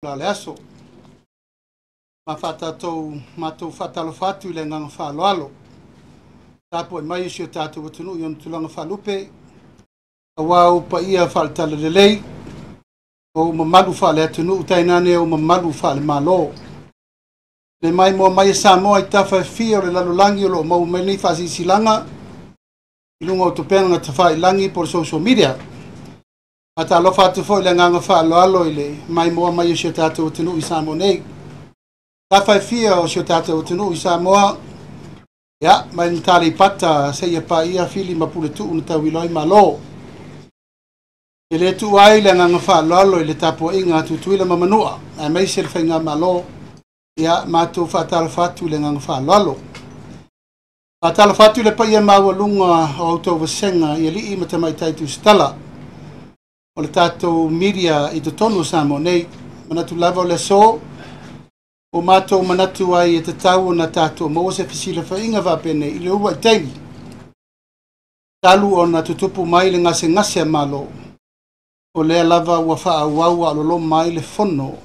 La le aso. Ma faatatou matou faatalofa atu i le agaga faaaloalo. Tapuai mai o si o tatou atunuu i ona tulaga faalupe, aua ou paia faale-talalelei, o ou mamalu faale-atunuu, tainane ou mamalu faale-Malo. Le maimoa mai e Samoa i tafa e fia o le lalolagi o lo o maua mai nei faasilasilaga i luga o upega tafailagi po o le social media. Faatalofa atu foi i le agaga faaaloalo i le maimoa mai o si o tatou atunuu i Samoa nei. Tafa e fia o si o tatou atunuu i Samoa, ia, mai le Aleipata seia paia Fili ma Puletuu na tauilo ai Malo. E le tuua ai le agaga faaaloalo i le tapuaiga a Tutuila ma Manua, aemaise le Faigamalo, ia, matou faatalofa atu i le agaga faaaloalo. Faatalofa atu i le paia maualuga o a outou vasega i alii ma tamaitai tusitala o le tatou media i totonu o Samoa nei. Manatu lava o le aso, ua matou manatu ai e tatau ona tatou maua se fesilafaiga faapenei i le uluai taimi talu ona tutupu mai le gasegase a Malo, o lea lava ua faaauau a o loloma ai le fono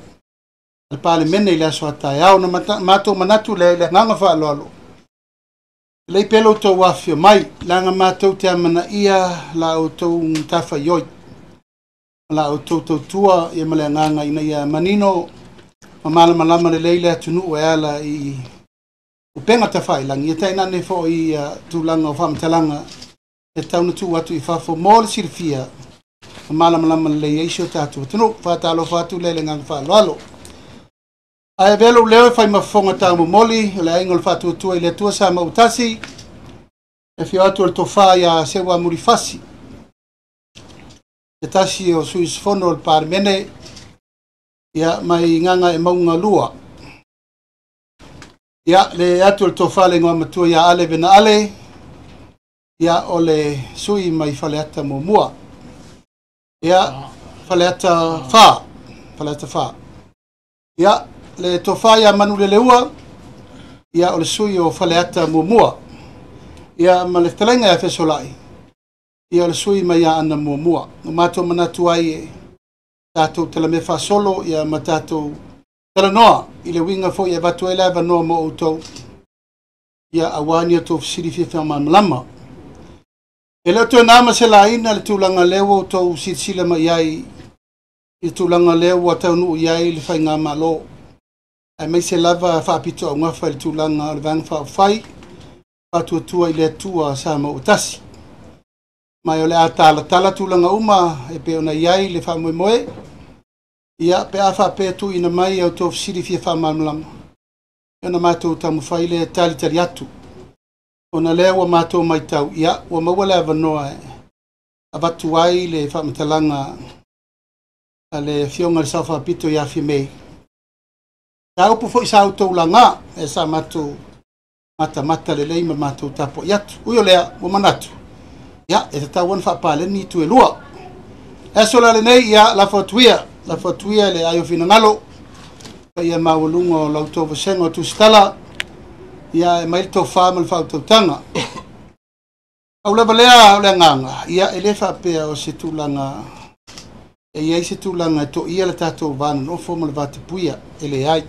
a le Palemene i le aso a taeao. Na matou manatu lea i le agaga faaaloalo, lelei pea lo outou afifio mai, leaga matou te amanaia la outou matafaioi, la outou tautua ia ma le agaga ina ia manino ma malamalama lelei le atunuu e ala i upega tafailagi, ia tainane foi tulaga o faamatalaga e tau na tuu atu i fafo mo le silafia ma malamalama lelei ai si o tatou atunuu. Faatalofa atu lea i le agaga faaaloalo. Ae avea lou leo e fai ma fofoga taumomoli o le aiga o le Faatuatua i le Atua Sa Mautasi, e afio atu o le tofa ia Seua Mulifasi, se tasi o sui usufono o le Palemene, ia mai Gagaemauga 2. Ia, le atu o le tofa le igoa matua ia Ale Vena Ale, ia o le sui mai Faleata muamua. Ia, Faleata 4, Faleata 4. Ia, le tofa ia Manuleleua, ia o le sui o Faleata muamua. Ia, ma le fetalaiga ia Fesolai, ia o le sui mai Aana muamua. O matou manatu ai e tatou talamea faasolo, ia ma tatou talanoa i le uiga foi e avatu ai le avanoa mo outou, ia aua ni outou fesili fia faamalamalama. E le o toe na ma se laina le tulaga lea ua outou silasila mai ai i le tulaga lea ua taunuu i ai le Faigamalo, aemaise lava faapito augafa i le tulaga o le Vaega Faaupufai Faatuatua i le Atua Sa Mautasi. Ma o le a talatala tulaga uma e pei ona i ai le faamoemoe, ia pe a faapea tuuina mai a outou fesili fia faamalamalama, ona matou taumafai lea talitali atu. Ona lea ua matou matau, ia ua maua le avanoa e avatu ai le faamatalaga a le afioga i le Sao Faapito ia Fiamē. Sa upu foi sa outou laga, e sa matou matamata lelei ma matou tapuai atu. Ui o lea, ua manatu, ia, e tatau ona faapaleni itu e lua. E aso la lenei, ia, lafo atu ia, lafo atu ia le ai o finagalo, paia maualuga o la outou vasega o tusitala, ia, e mai le tofa ma le faautautaga. Pau lava lea o le agaga, ia, e le faapea o se tulaga, e i ai se tulaga e toia le tatou va nonofo ma le va tapuia, e leai.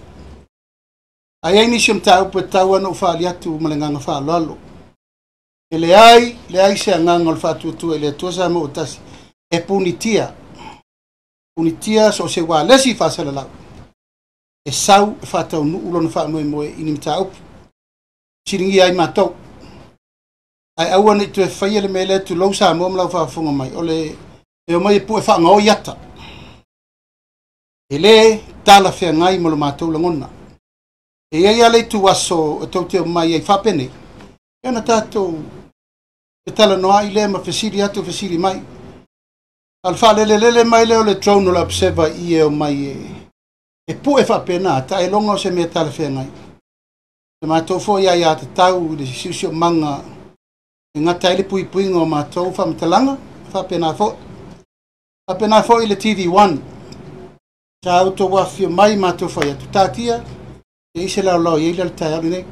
Ae i ai nisi o mataupu e tatau ona ou faali atu ma le agaga faaaloalo. E leai, leai se agaga o le Faatuatua i le Atua Sa Mautasi e punitia, punitia so o se ualesi faasalalau e sau e faataunuu lona faamoemoe i ni mataupu. Siligia ai matou. Ae aua ne i toe faia le mea lea, tulou Samoa ma lau faafofoga mai, o le e omai e pue faagaoi ata. E le talafeagai ma lo matou lagona. E i ai lava le ituaso e tou te omai ai faapenei, e ona tatou fetalanoai lea ma fesili atu fesili mai. A o le faalelelele mai lea o le drone o le Observer i e omai e pue faapena, taeloga o se mea talafeagai. Le matou foi aiatatau i le siosiomaga e gata ai le puipuiga o matou faamatalaga, faapena foi. Faapena foi le TV1. Sa outou afifio mai matou fai atu, taatia, e i se laolao i ai le taeao lenei.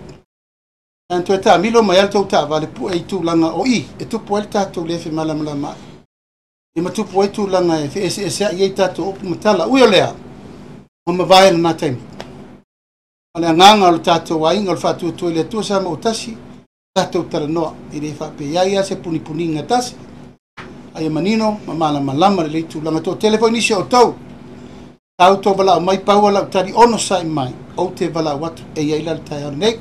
Ae toe taamilo mai lava le tou taavale pue i tulaga o i, e tupu ai le tatou le femalamalamaai. E ma tupu ai tulaga e feeseeseai ai tatou upu ma tala. Ui o lea, Ua mavae lena taimi. O le agaga o le tatou aiga o le Faatuatua i le Atua Samoa ua tasi, tatou talanoa, e le faapea i ai lava se punipuniga e tasi, a ia manino ma malamalama lelei tulaga. Toatele foi nisi o outou, sa outou valaau mai, pau lava lau tali, onosai mai, ou te valaau atu, e i ai la le taeao lenei.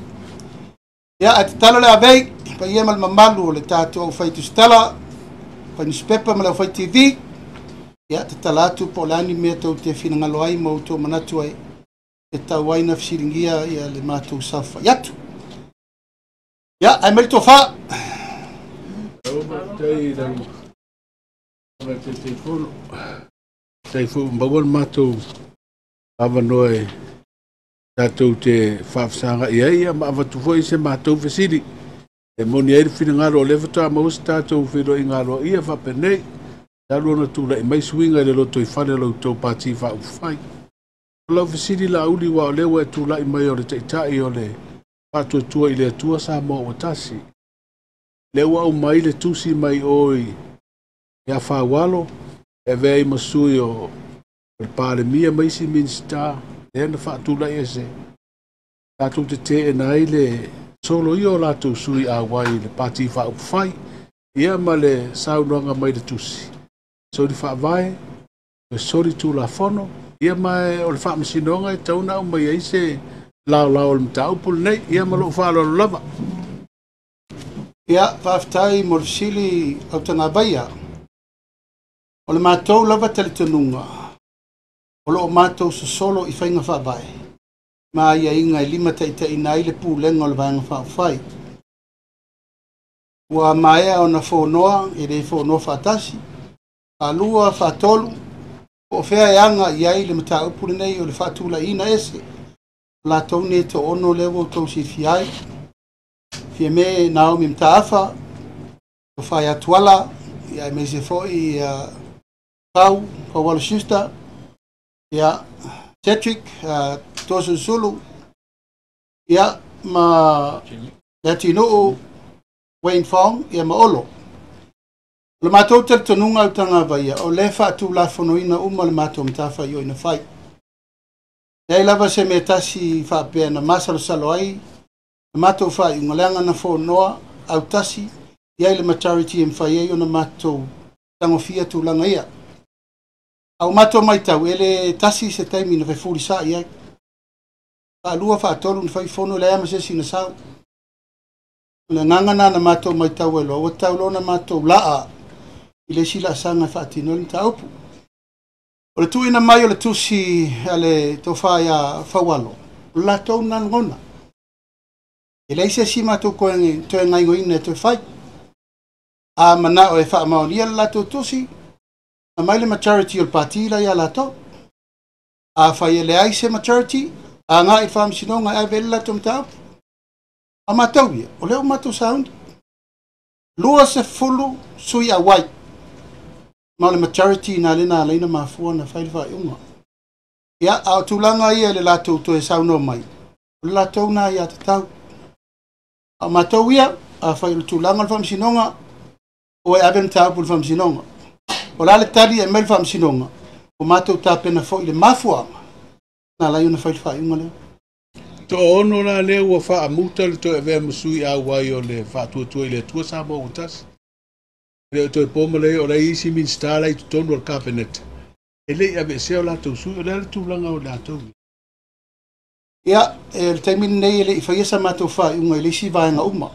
Ia, ae tatalo le avei, paia ma le mamalu o le tatou aufai tusitala, aufai nusipepa ma le aufai TV, ia, tatala atu po o le a ni mea tou te finagalo ai ma outou manatu ai, e tatau ai ona fesiligia ia le matou saofai atu. Ia, ae mai le tofa. Faafetai i lau Afioga i le Taitaifono. Faafetai foi ua maua le matou avanoa e tatou te faafesagai ai ma avatu foi se matou fesili. E moni ai le finagalo o lea faatoa maua se tatou feiloaiga aloaia faapenei, talu ona tulai mai suiga i le lotoifale o la outou Pati Faaupufai. O lau fesili Laauli, aua o lea ua e tulai mai o le Taitai o le Faatuatua i le Atua Samoa ua tasi. Lea ua aumai le tusi mai o ia Faualo, e avea ai ma sui o le Palemia ma isi Minisita, lea na faatulai ese tatou te teena ai le soloia o latou sui auai i le Pati Faaupufai, ia ma le saunoaga mai le tusi, soli faavae, soli tulafono, ia ma o le faamasinoga e tatau ona aumai ai se laolao o le mataupu lenei, ia ma lou faaaloalo lava. Ia, faafetai mo le fesili Autagavaia. O le matou lava talitonuga, o lo o matou sosolo i faiga faavae ma aiaiga e limataitaiina ai le pulega o le Vaega Faaupufai. Ua maea ona fonoa, e le fonoa faatasi, faalua, faatolu, po o fea e aga i ai le mataupu lenei o le faatulaiina ese. O latou nei toaono lea ua outou silafia ai. Fiame Naomi Mataafa, Tofa ia Tuala, ia aemaise foi Pau, Paualo Schuster, ia Cedric, Tosulusulu, ia ma Leatinuu, Wayne Fong, ia ma Olo. O le matou talitonuga Autagavaia, o lea faatulafonoina uma le matou matafaioi na fai. Leai lava se mea tasi faapea na masalosalo ai na matou faaiuga, leaga na fonoa autasi i ai le majority e mafai ai ona matou tagofia tulaga ia. A ua matou matau, e le tasi se taimi na fefulisai ai. Faalua, faatolu na fai fono, leai ma se isi na sau. O le agaga na na matou matau ai loa, ua tatau loa ona matou laa i le isi laasaga e faatino ai le mataupu. O le tuuina mai o le tusi a le tofa ia Faualo, o le latou na lagona. E leai se isi matou toe gaioina e toe fai. A manao e faamaonia le latou tusi, aumai le majority o le pati la ia latou. A fai e leai se majority, agai i le faamasinoga e ave ai le latou mataupu. A matou ia, o lea ua matou sauni. 20 sui auai. Ma o le majority na lea na ala ai ona mafua ona fai le faaiuga. Ia, a o tulaga ia i le latou toe saunoa mai, o le latou na ia tatau. A o matou ia, afai o le tulaga o le faamasinoga, o e ave le mataupu i le faamasinoga. O le a le tali e aumai le faamasinoga, ua matou tapena foi i le mafuaaga na ala ai ona fai le faaiuga lea. Toaono la lea ua faamuta le toe avea ma sui auai o le Faatuatua i le Atua Samoa ua tasi. E le o toe po ma le o la isi Minisita la i totonu o le Kapeneta e le i aveesea o latou sui. O le a le tulaga o latou? Ia, e le taimi lenei e le i faia sa matou faaiuga i le isi vaega uma.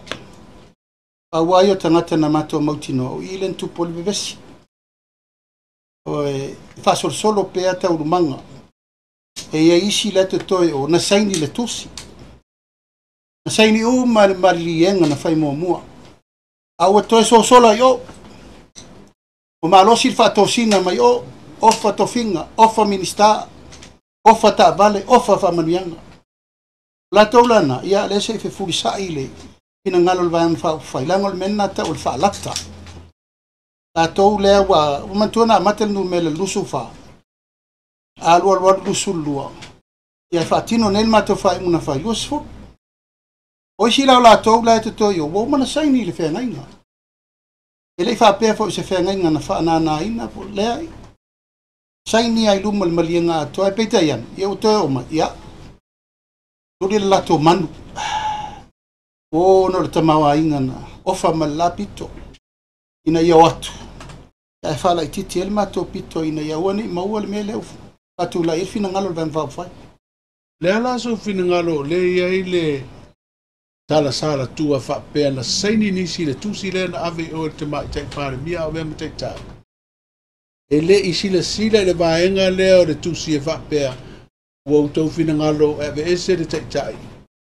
Pau lava ia o tagata na matou mautinoa, o i lea na tupu ai le vevesi. O e faasolosolo pea taualumaga. E i ai isi la e totoe o na saini le tusi. Na saini uma le maliliega na fai muamua. A ua toe sosola i o. Ua malosi le faatosina mai o, ofa tofiga, ofa Minisita, ofa taavale, ofa faamanuiaga. O latou lana, ia lea se i fefulisai le finagalo o le Vaega Faaupufai, leaga o le mea lena tau o le faalata. Latou lea ua manatua na amata le numera 24, alu alu alu 22, ia e faatino nei le matou faaiuga na fai 20. O isi la o latou la e totoe i o, ua uma ona saini i le feagaiga. E le i faapea foi o se feagaiga na faananaina po o leai. Saini ai luma le maliega atoa e peitai ane, ia ua toe oo mai, ia, tuli le latou manu. Ona o le tamaoaiga na ofa ma le la pito ina ia o atu. Ae faalaitiiti ai le matou pito ina ia aua ne i maua le mea lea ua faatulai ai le finagalo o le Vaega Faaupufai. Le a la sou finagalo o lea e i ai le tala salatua faapea na saini nisi i le tusi lea na ave i o i le Tamaitai Palemia a o avea ma Taitai? E le i silasila i le vaega lea o le tusi e faapea ua outou finagalo e aveese le Taitai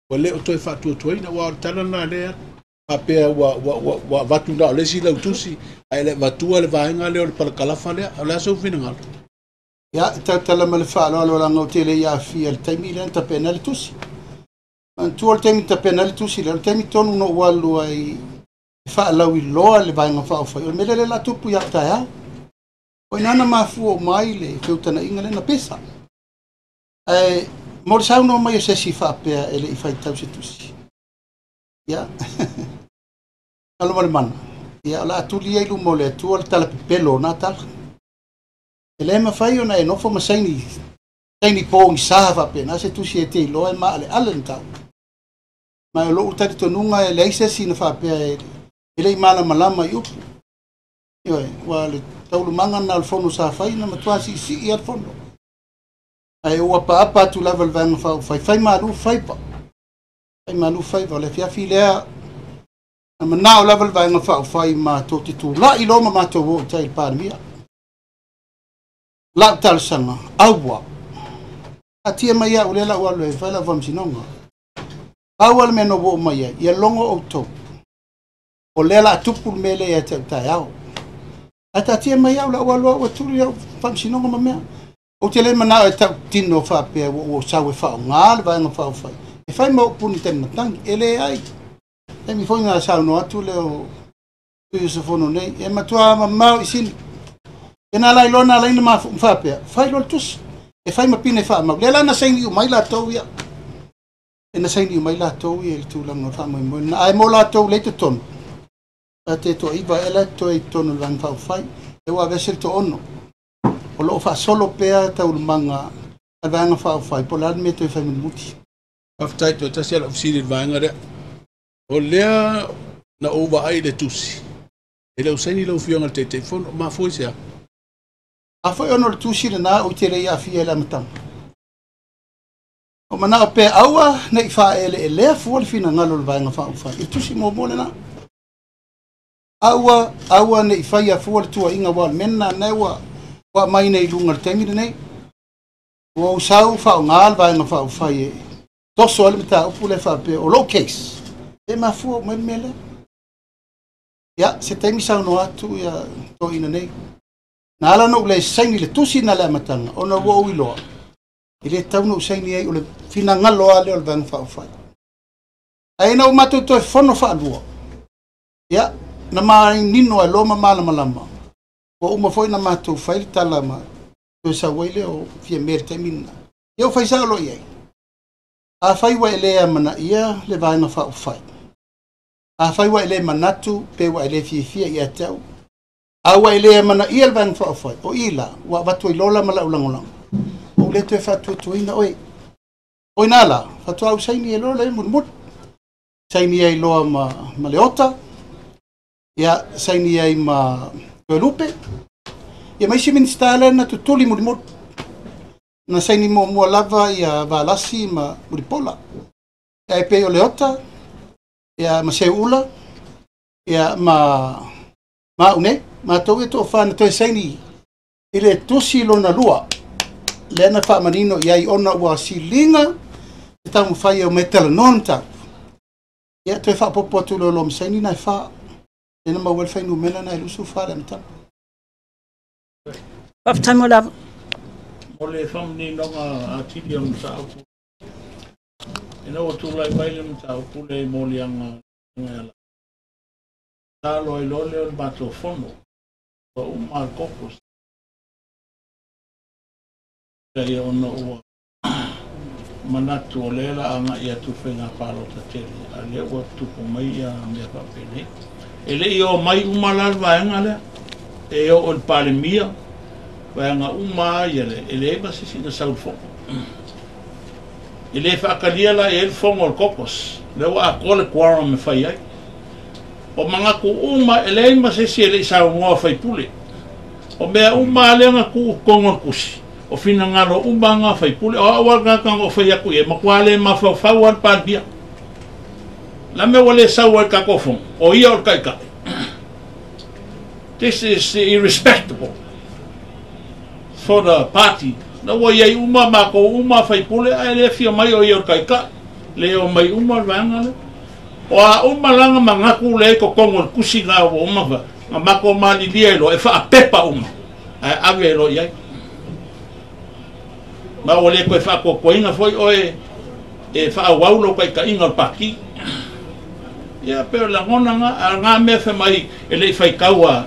ua le o toe faatuatuaina, aua o le tala lena lea faapea ua avatu na o le isi lau tusi ae le avatua le vaega lea o le palakalafa lea. O le a sou finagalo? Ia, e tautala ma le faaaloalo leaga ou te le i aafia i le taimi lea na tapena ai le tusi. Manatua le taimi na tapena ai le tusi lea, o le taimi tonu na ou alu ai e faalauiloa le Vaega Faaupufai, o le mea lea o le a tupu ia taeao. O ina na mafua uma ai le feutagaiga lea na pesa. Ae mo le saunoa mai o se isi faapea e le i faitau se tusi. Ia, alo ma le mana. Ia, o le a tuli ai luma o le Atua le tala pepelo o na tala. E le mafai ona e nofo ma saini, saini pogisa faapena se tusi e te iloa e maaleale le tau. Ma o lou talitonuga e leai se isi na faapea e le i malamalama i upu. Ioe, ua le taualumaga lena o le fono sa fai na matua siisii lava le fono. Ae ua apaapa atu lava le Vaega Faaupufai, fai malu faiva. Fai malu faiva. O le afiafi lea, na manao lava le Vaega Faaupufai matou te tulai loa ma matou o i tai i le Palemia. Lau talosaga, aua. Taatia mai au lea lau alu e fai lau faamasinoga. Pau lava le mea na ou oo mai ai, ia logo outou. O lea o le a tupu le mea lea ia te au taeao. Ae taatia mai au lau alu au e tuli lau faamasinoga ma mea. Ou te le manao e tautino faapea ua ou sau e faaaoga le Vaega Faaupufai. E fai ma ou puni taimatagi. E leai. Taimi foi na saunoa atu lea o sui usufono nei, e matua mamao i sini. E na la iloa na ala ai na mafu'u faapea, fai loa le tusi. E fai ma pine faamau. Lea la na saini uma ai latou ia. E na saini uma ai latou ia i le tulaga o le faamoemoe lena. Ae mo latou lea i totonu, a te toaiva ea la e totoe i totonu o le Vaega Faaupufai, e ua aveese le toaono. O lo o faasolo pea taualumaga a le Vaega Faaupufai, po o le a le mea e toe fai mulimuli. Faafetai, toe tasi lava lau fesili i le vaega lea. O lea na ou vaai i le tusi, e le o saini lau Afioga i le Taitaifono, mafua i se a? A foi ona o le tusi lena ou te le i aafia i le amataga. O manao pea aua ne i faaeleelea fua le finagalo o le Vaega Faaupufai i le tusi muamua lena. Aua, aua ne i faia fua le tuuaiga aua o le mea lena lena ua aumai nei i luga i le taimi lenei. Ua ou sau faaaoga le Vaega Faaupufai e toso ai le mataupu lea faapea o lou case e mafua uma ai le mea lea. Ia, se taimi saunoa atu ia toeaina nei. Na ala ona ou le saini le tusi na le amataga ona ua ou iloa e le tatau ona ou saini ai o le finagalo lava lea o le Vaega Faaupufai. Ae ina ua matou toe fono faalua, ia, na manino ai loa ma malamalama, ua uma foi ona matou fai le tala ma toe sau ai lea o Fiame i le taimi lena. Ia ua fai sao loa i ai. Afai ua e le amanaia le Vaega Faaupufai, afai ua e le manatu pe ua e le fiafia ia te au, a ua e le amanaia le Vaega Faaupufai, o i la, ua avatu ai lola ma lau lagolago, ua ou le toe faatuatuaina oe. O ina la, faatoa ou saini ai loa le mulimuli. Saini ai loa ma Leota, ia, saini ai ma Toelupe, ia ma isi Minisita lea na tutuli mulimuli. Na saini muamua lava ia Valasi ma Mulipola. Ae pei o Leota, ia ma Seuula, ia ma au nei, matou ia toafa na toe saini i le tusi lona lua, lea na faamanino i ai ona ua siliga te taumafai e omai talanoa le mataupu. Ia toe faaopoopo atu loa loa ma saini nai fa. Lea na maua ai le fuainumera na e 24 i le amataga. Faafetai mo le ava. Mo le faamaninoga atili o le mataupu, ina ua tulai mai le mataupu lea i moliaga e ala. Tatalo ai loa lea o le matou fono, ua uma le caucus. Ia ona ua manatu o lea la agai atu i faiga palota tele, a lea ua tupu mai ia mea faapenei. E le i oo mai uma la le vaega lea, e oo i le Palemia, Vaega uma lava ia le, e leai ma se isi na sau i le fono. E le faatalia la i ai le fono a le caucus, lea ua atoa le quorum e fai ai. O manatu uma, e leai ma se isi e le i saunoa faipule. O mea uma lava lea na tuu i totonu o le tusi, o finagalo uma lava na faipule. O au lava le tagata na ou fai atu i ai, e matua le mafaufau lava le Palemia. O le a le mea ua le sau ai i le tatou fono? O ia o le Taitai. This is irrespectable for the party. Na ua i ai uma matou uma faipule ae le afio mai o ia o le Taitai. Le omai uma le vaega lea. O a uma la na manatu lea i totonu o le tusi na ua uma na matou malilie ai loa e faapepa uma ae ave ai loa i ai. Ma ua le toe faatoatoaina foi oe e faaauau lou taitaiga o le Pati. Ia pei o le lagona na, a o na mea fai mai e le i faitau a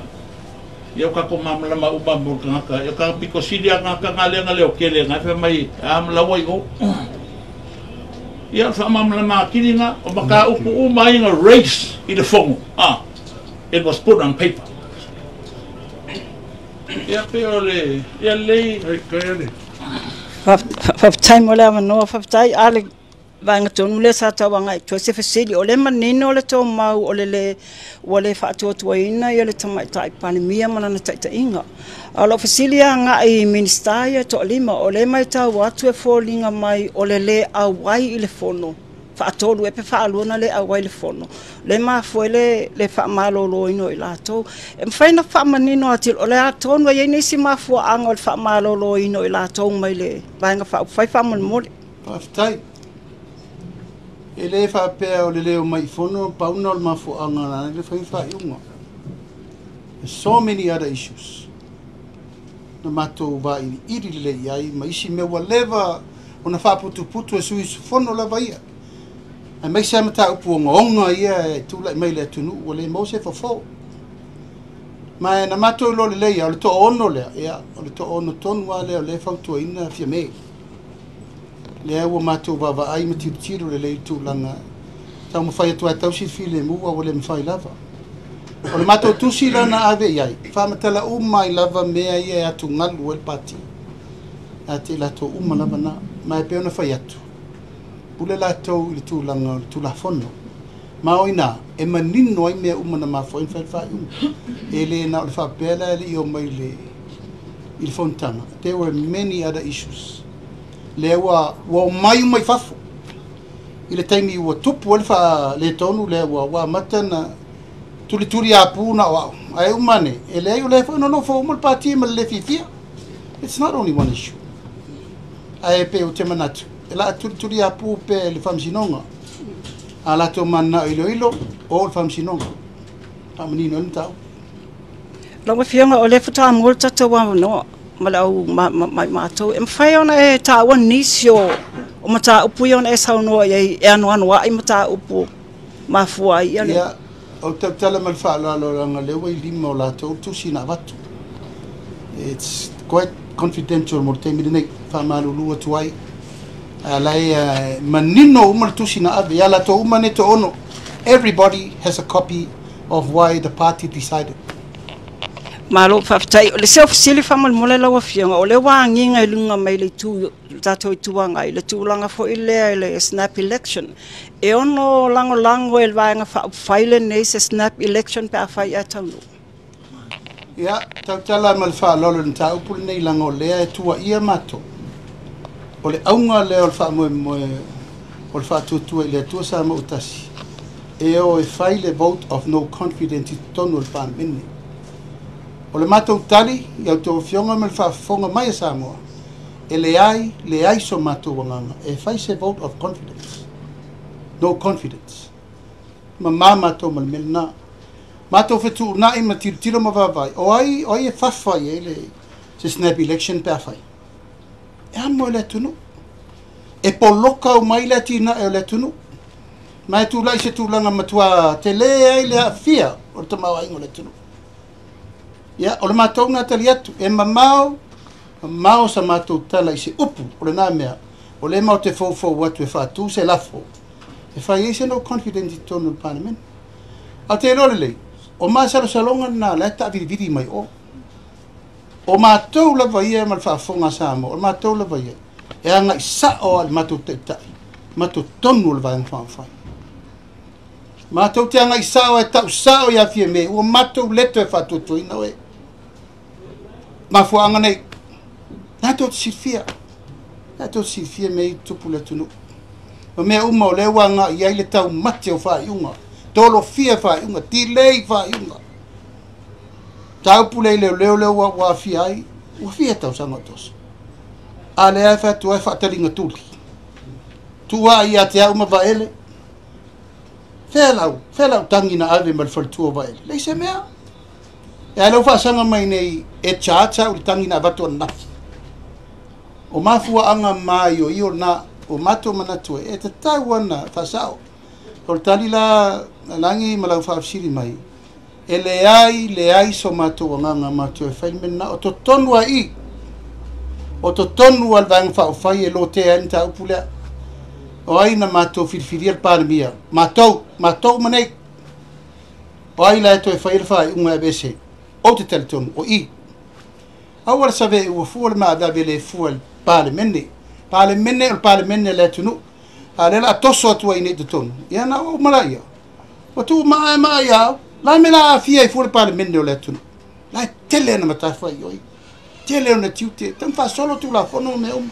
ia o tatou malamalama uma mo le tagata. Ia o tagata pito sili a tagata na lea na leotele na fai mai a ma laua i o. Ia o le faamalamalama atili na o mataupu uma ai na raise i le fono. Ah, it was put on paper. Ia pei o le ia lelei. Faafetai mo le avanoa, faafetai a le vaega tonu lea sa tau agai i tua se fesili. O lea manino le tou mau o le le ua le faatuatuaina ia le Tamaitai Palemia ma lana taitaiga. A o lau fesili agai i Minisita ia e toalima, o lea e matau atu e foliga mai o le le auai i le fono, faatolu ea pe faalua ona le auai i le fono, lea e mafua ai le le faamaloloina o i latou. E mafai ona faamanino atili, o le a tonu e i ai nisi mafuaaga o le faamaloloina o i latou mai le Vaega Faaupufai faamolemole. Faafetai. E le faapea o le le omai i fono pau lena o le mafuaaga na ala ai le fai faaiuga. There's so many other issues na matou vailiili lelei i ai ma isi mea ua leva ona faaputuputu e sui usufono lava ia, aemaise lava mataupu ogaoga ia e tulai mai i le atunuu ua le maua se fofo. Ma na matou iloa lelei lava, o le toaono lea, ia, o le toaono tonu lava lea o lea e fautuaina Fiame. Lea ua matou vaavaai ma tilotilo lelei i le tulaga e taumafai atu lava e tausi le filemu ae ua le mafai lava. O le matou tusi la na ave i ai, e faamatala uma ai lava mea ia e atugalu ai le Pati. Ia te i latou uma lava na. Ma e pei ona fai atu, pule latou i le tulaga o le Tulafono. Ma o i ina e manino ai mea uma na mafua ai ona fai le faaiuga. E le na o le faapea la e le i omai i le i le fonotaga. There were many other issues. Lea ua ua omai uma i fafo i le taimi ua tupu ai le faaletonu lea ua ua amata ona tulituliapu na o au. Ae uma ane, e leai o lea foi na nofo uma le Pati ma le le fiafia. It's not only one issue. Ae pei ou te manatu, e la tulituliapu pea e le Faamasinoga. A latou mananao iloilo, o le Faamasinoga. Faamanino ai le mataupu. Lau Afioga, o lea faatoa maua le tatou avanoa ma le au ma matou. E mafai ona e taua nisi o mataupu ia ona e saunoa i ai e anoanoai mataupu mafua ai ia le. Ia, ou te tautala ma le faaaloalo leaga o lea ua i lima o latou le tusi na avatu. It's quite confidential mo le taimi lenei, faamalulu atu ai. A o la e manino uma le tusi na ave ia latou uma nei toaono. Everybody has a copy of why the party decided. Malo faafetai. O le isi au fesili faamolemole lau Afioga, o lea ua agiga i luga mai le itu, le tatou Itu Agai, le tulaga foi lea i le snap election. E ono lagolago e le Vaega Faaupufai lenei se snap election pe afai ae taunuu? Ia, tautala ma le faaaloalo i le mataupu lenei leaga o lea e tuuaia matou. O le auga lea o le faamoemoe o le faatuatua i le Atua Samoa ua Tasi, e o e fai le vote of no confidence i totonu o le Palemene. O le matou tali i a outou afioga ma le faafofoga mai a Samoa, e leai, leai so matou agaga e fai se vote of confidence, no confidence. E mama matou ma le mea lena. Matou fetuunai ma tilotilo ma vaavaai, o ai, o ai e fafa i ai le, se snap election pe a fai? E amo e le atunuu. E poloka uma ai le atinae o le atunuu. Ma e tulai se tulaga matua tele ai le aafia o le tamaoaiga o le atunuu. Ia, o le matou lena tali atu, e mamao, mamao sa matou tala i se upu o lena mea, o lea matou te foufou atu e faatu se lafo e fai ai se no confidence i totonu o le Palemene. Ae ou te iloa lelei, o masalosaloga lena o la e taavilivili mai o. O matou lava ia ma le faafofoga a Samoa, o le matou lava ia, e agai sao lava i le matou Taitai, ma totonu o le Vaega Faaupufai. Matou te agai sao e tau sao ia Fiame, ua matou le toe faatuatuaina oe. Mafuaaga nei, na tou te silafia, na tou te silafia mea ia e tutupu i le atunuu. O mea uma o lea ua agai i ai le taumate o faaiuga, tolofia faaiuga, delay faaiuga. Mataupu lea i leoleo lea ua aafia ai, ua fia tausaga o toso. A lea e fai atu ai faataliga tuli. Tuuai ia te au ma Vaele. Fea lau, fea lau tagi na ave ma le faletua o Vaele? Leai se mea. E a lea ua faasaga mai nei e charge au i le tagi na avatu ananafi. O mafuaaga maioio na ua matou manatu ai e tatau ona faasao. O le tali la a Lagi ma lau faafesili mai, e leai, leai so matou agaga matou e fai le mea lena. O totonu lava i i, o totonu lava o le Vaega Faaupufai e lotea ai le mataupu lea. O ai na matou filifilia le Palemia? Matou, matou uma nei. O ai la e toe faia le faaiuga e aveese? Ou te talitonu, o i. Aua le save ua fua le maaveave le fua i le Palemene. Palemene o le Palemene a le atunuu. A o lea o le a toso atu ai nei i totonu, ia na ua uma laia. Ua tuu maa e maa ia au. La me la aafia ai fua le Palemene o le atunuu. La e tele ana matafaioi, tele ona tiute, tau faasolo Tulafono ma mea uma.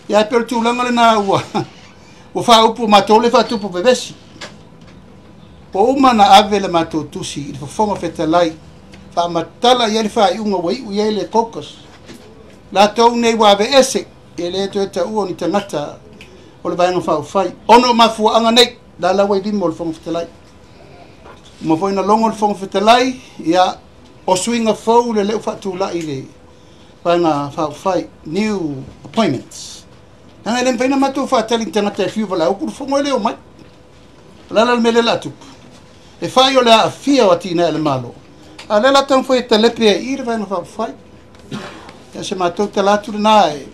Ia e pei o le tulaga lena ua ua faaupu matou le faatupu vevesi. Ua uma ona ave le matou tusi i le Fofoga Fetalai, faamatala i ai le faaiuga ua iu i ai le caucus. Latou nei ua aveese, e le toe taua o ni tagata o le Vaega Faaupufai, ona o mafuaaga nei, la la ua i lima o le Fofoga Fetalai. Uma foi na logo le Fofoga Fetalai, ia, o suiga fou le leu faatulai i le Vaega Faaupufai, new appointments. Leaga e le mafai ona matou faatali i ni tagata e fiu valaau atu le fono e le omai. O le ala le mea lea o le a tupu? E fai o le aafia o atinae a le Malo, a o lea o le a taumafai e talepe ai i i le Vaega Faaupufai. Ia, o se matou tala atu lena e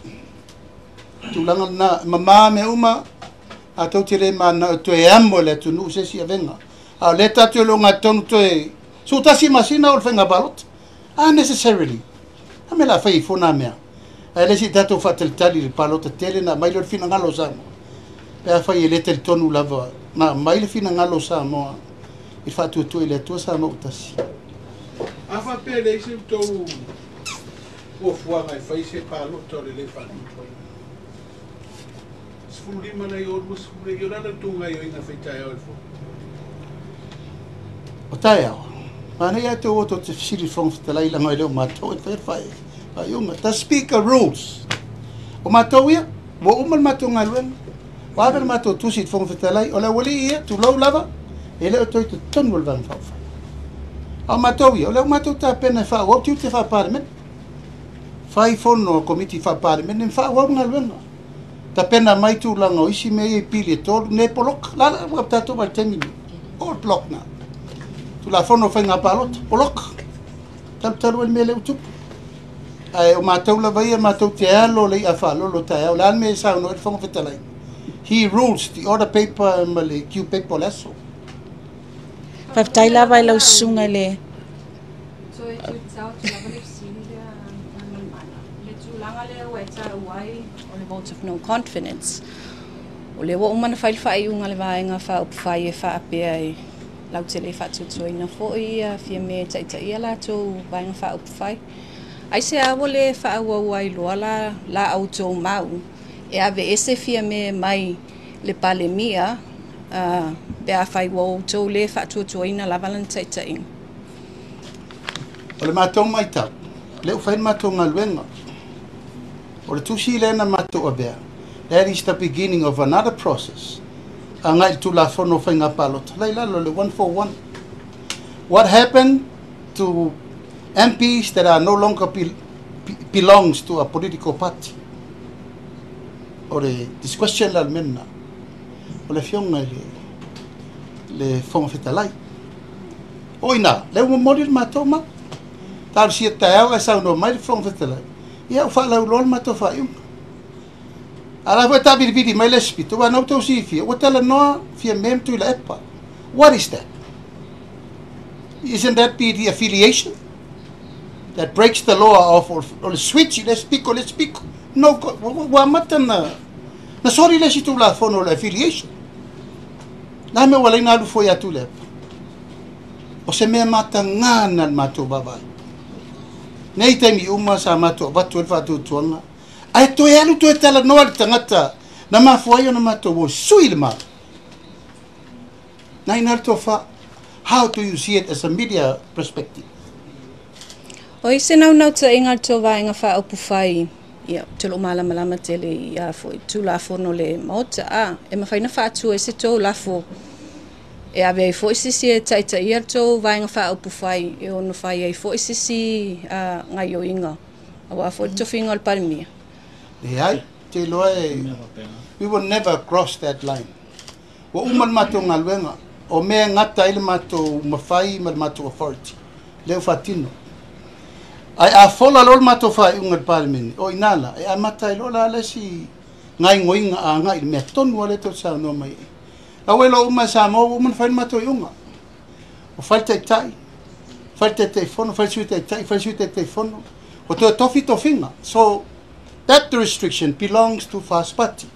tulaga lena, e mama mea uma, a tou te le mananao e toe amo e le atunuu se isi avega. A o lea tatou te ogatotonu toe 11 masina o le faiga palota. Unnecessarily. A mea o le a fai ai fua na mea? Ae le se i tatou faatalitali i le palota tele na aumai lea o le finagalo o Samoa. Pe afai e le talitonu lava na aumai le finagalo o Samoa i le faatuatua i le Atua Samoa ua tasi. A faapea e leai se tou fuafuaga e fai se palota o le le faatuatuaina, 15 nai o 20 nei, o le a la outou gaoioiga fai taeao i le fono? O taeao, manaia ae tou o tou te fesili i le Fofoga Fetalai leaga e le o matou e faia le faaiuga. The Speaker rules. O matou ia, ua uma le matou galuega, ua ave le matou tusi i le Fofoga Fetalai, o le aualii ia, tulou lava, e le o toe i totonu o le Vaega Faaupufai. A o matou ia, o lea ua matou tapena e faaauau tiute faa-Palemene. Fai fono a Komiti faa-Palemene ma faaauau le galuega. Tapena mai tulaga o isi mea ia i pili e tolu, nei poloka. La la ua tatou vaai i le taimi lenei. All block now. Tulafono o faiga palota, poloka. Talutalu ai le mea lea ua tupu. Ae o matou lava ia, matou te alo le i'a faalolo taeao. O le a le mea e saunoa ai le Fofoga Fetalai? He rules the order paper ma le Q paper o le aso. Faafetai lava i lau susuga i le. Toe tuitau atu lava le fesili lea Galumalemana, le tulaga lea ua e taua ai o le vote of no confidence. O lea ua uma ona fai le faaiuga a le Vaega Faaupufai e faapea e lautele faatuatuaina foi ia Fiame e taitaia latou Vaega Faaupufai. Aisea ua le faaauau ai loa la la outou mau e aveese Fiame mai le Palemia pe afai ua outou le faatuatuaina lava lana taitaiga? O le matou matau, lea ua fai le matou galuega. O le tusi lea na matou avea, that is the beginning of another process agai i le Tulafono o Faiga Palota, la i lalo o le 141. What happened to MPs that are no longer belongs to a political party? O le discretion la o le mea lena, o le Afioga i le Fofoga Fetalai. O i ina, lea ua momoli le matou mau. Talosia taeao ae saunoa mai le Fofoga Fetalai, ia ua faalauiloa le matou faaiuga. A la foi e taavilivili mai le isi pito, aua na outou silafia, ua talanoa Fiame ma Tuilaepa. What is that? Isn't that be the affiliation? That breaks the law of o le switch i le isi piko i le isi piko. No, ua amata na na soli le isi Tulafono o le affiliation. La mea ua ala ai ona alu fua ia Tuilaepa? O se mea matagā lena i le matou vaavaai. Nei taimi uma sa matou avatu ai le faatuatuaga, ae toe alu toe talanoa i le tagata na mafua ai ona matou o sui le Malo. Na ina le tofa. How do you see it as a media perspective? O i se naunautaiga a le tou Vaega Faaupufai, ia, ou te loo malamalama tele i a foi Tulafono le Maota, a e mafai ona faatu ai se tou lafo e ave ai foi sisi e taitaia le tou Vaega Faaupufai e ono fai ai foi sisi gaioiga aua foi le tofiga o le Palemia. Leai, te iloa e, we will never cross that line. Ua uma le matou galuega, o mea e gata ai le matou mafai ma le matou authority, lea ua faatino. Ae a fola loa le matou faaiuga i le Palemene, o i ina la, e amata ai loa la le isi gaoioiga agai i le mea tonu lava lea tou te saunoa mai ai. Aua e iloa uma e Samoa ua uma ona fai le matou iuga. Ua fai le Taitai, fai le Taitaifono, fai le Sui Taitai, fai le Sui Taitaifono, ua toe tofi tofiga. So, that restriction belongs to First Party.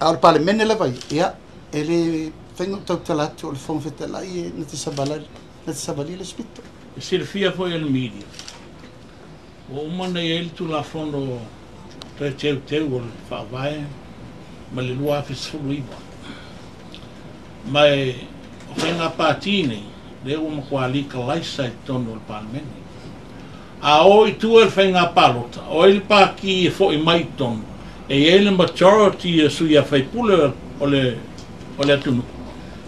A o le Palemene lava ia, ia, e le mafai ona ou tautala atu o le Fofoga Fetalai e na te savalali, na te savalia le isi pito. E silafia foi e le media, ua uma ona i ai le Tulafono Toe Teuteu o le Faavae mai le 2019. Ma e o faiga pati nei, lea ua matua legalize i totonu o le Palemene. A o i tua i le faiga palota, o ai le pati e foi mai i totonu, e i ai le majority o sui usufono o le o le atunuu,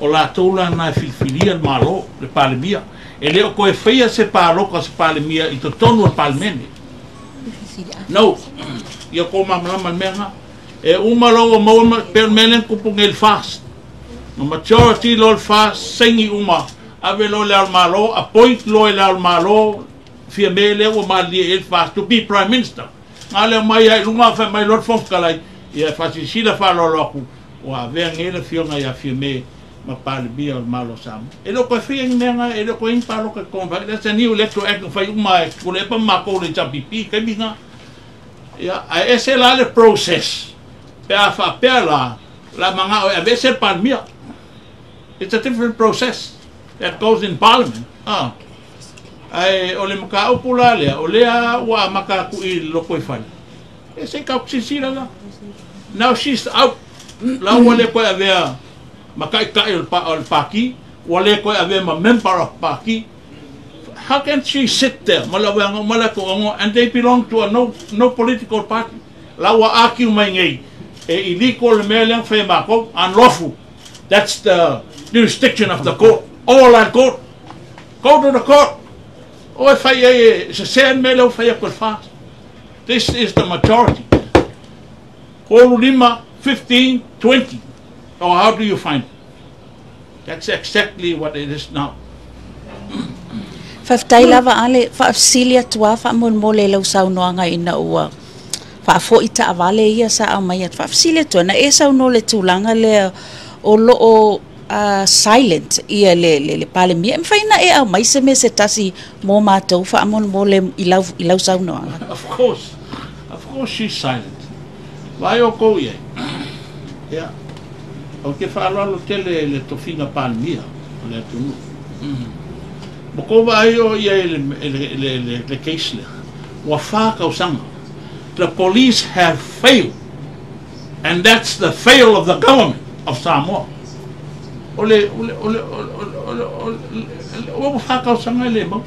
o latou la na e filifilia le Malo, le Palemia. E le o toe faia se palota o se Palemia i totonu o le Palemene. No. Ia kou malamalama i le mea lena. E uma loa ua maua pei o le mea lea na tupu nei i le FAST. Na majority loa le FAST, saini uma, ave loa i le Ao o le Malo, appoint loa e le Ao o le Malo Fiame lea ua malilie i ai le FAST to be Prime Minister. Na lea mai ai i luga fai mai loa le Fofoga Fetalai, ia e faasilasila faaaloalo atu ua avea nei le afioga ia Fiame ma Palemia o le Malo o Samoa. E le o toe faia ni mea na, e le o toe i ai ni palota i totonu o le That's a new electoral act na fai uma e Tuilaepa ma matou le HRPP i taimi na. Ia, ae ese la le process pe a faapea la, o le a manao e aveese le Palemia. It's a different process that goes in parliament. Ah. Ae o le mataupu la lea, o lea ua amata atu i le lotoifale, e se i tatou silasila la. Now she's out. La ua le toe avea ma taitai o le pati, ua le toe avea ma member of party. How can she sit there ma le aveaga uma le atoaga and they belong to a no, no political party? La ua argue mai nei, e illegal le mea lea na fai e matou, unlawful. That's the jurisdiction of the court. All at court. Go to the court. O e fai ai e sese le mea lea ua fai atu e le FAST. This is the majority. 35, 15, 20. Or how do you find it? That's exactly what it is now. Faafetai lava Ale, faafesili atu lava faamolemole i lau saunoaga ina ua faafoi taavale ia sa aumai atu. Faafesili atu, na e saunoa i le tulaga lea o lo o silent ia le Palemia. E mafai ona e aumai se mea se tasi mo matou faamolemole i lau saunoaga? Of course, of course she's silent. Vaai outou i ai. Ia, ou te faaaloalo tele i le tofiga Palemia o le atunuu. Ua tou vaai o i ai i le case lea, ua 4 tausaga. The police have failed and that's the fail of the government of Samoa. O le, o le, o le, o le, o le, ua 4 tausaga e le maua.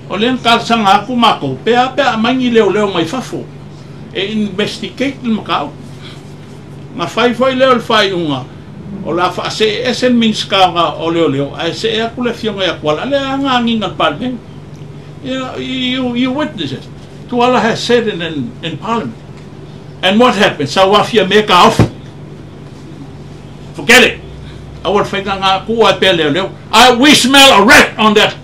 O lea na talosaga atu matou, pe a pe a aumai ni leoleo mai fafo e investigate le mataupu. Na fai foi lea o le faaiuga, o le a faasee ese le Minisita o Leoleo ae see atu le afioga ia Tuala, lea a gagiga le Palemene. You, you witness it. Tuala has said in Parliament. And what happened? Sau afia me ka off. Forget it. Aua le faiga ngā kua e pea leoleo. I, we smell a rat on that.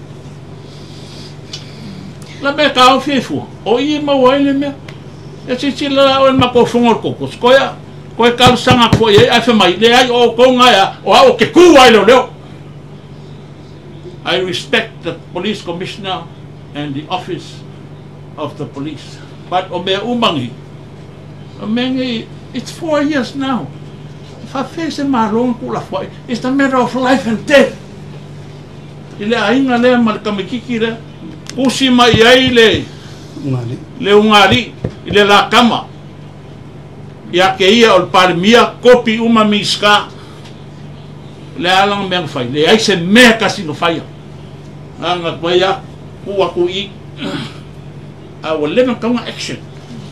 La mea ka ofi e fua. O i e maua ai le mea. E silasila la oe i le matou fono o le koko. Koe koe talosaga atu foi i ai ae fai mai, leai o outou na ea, o au ou te ku ai leoleo. I respect the police commissioner and the Office of the Police. But o mea uma nei, o mea nei, it's 4 years now. Faafefea se Malo na tuulafoai? It's a matter of life and death i le aiga lea ma le tamaititi lea pusi mai ai le le ugalii i le lakama ia ke ia o le Palemia kopi uma Minisita le alaga mea na fai leai se mea tasi na faia aga mai a tuu atu i a ua leva tauga action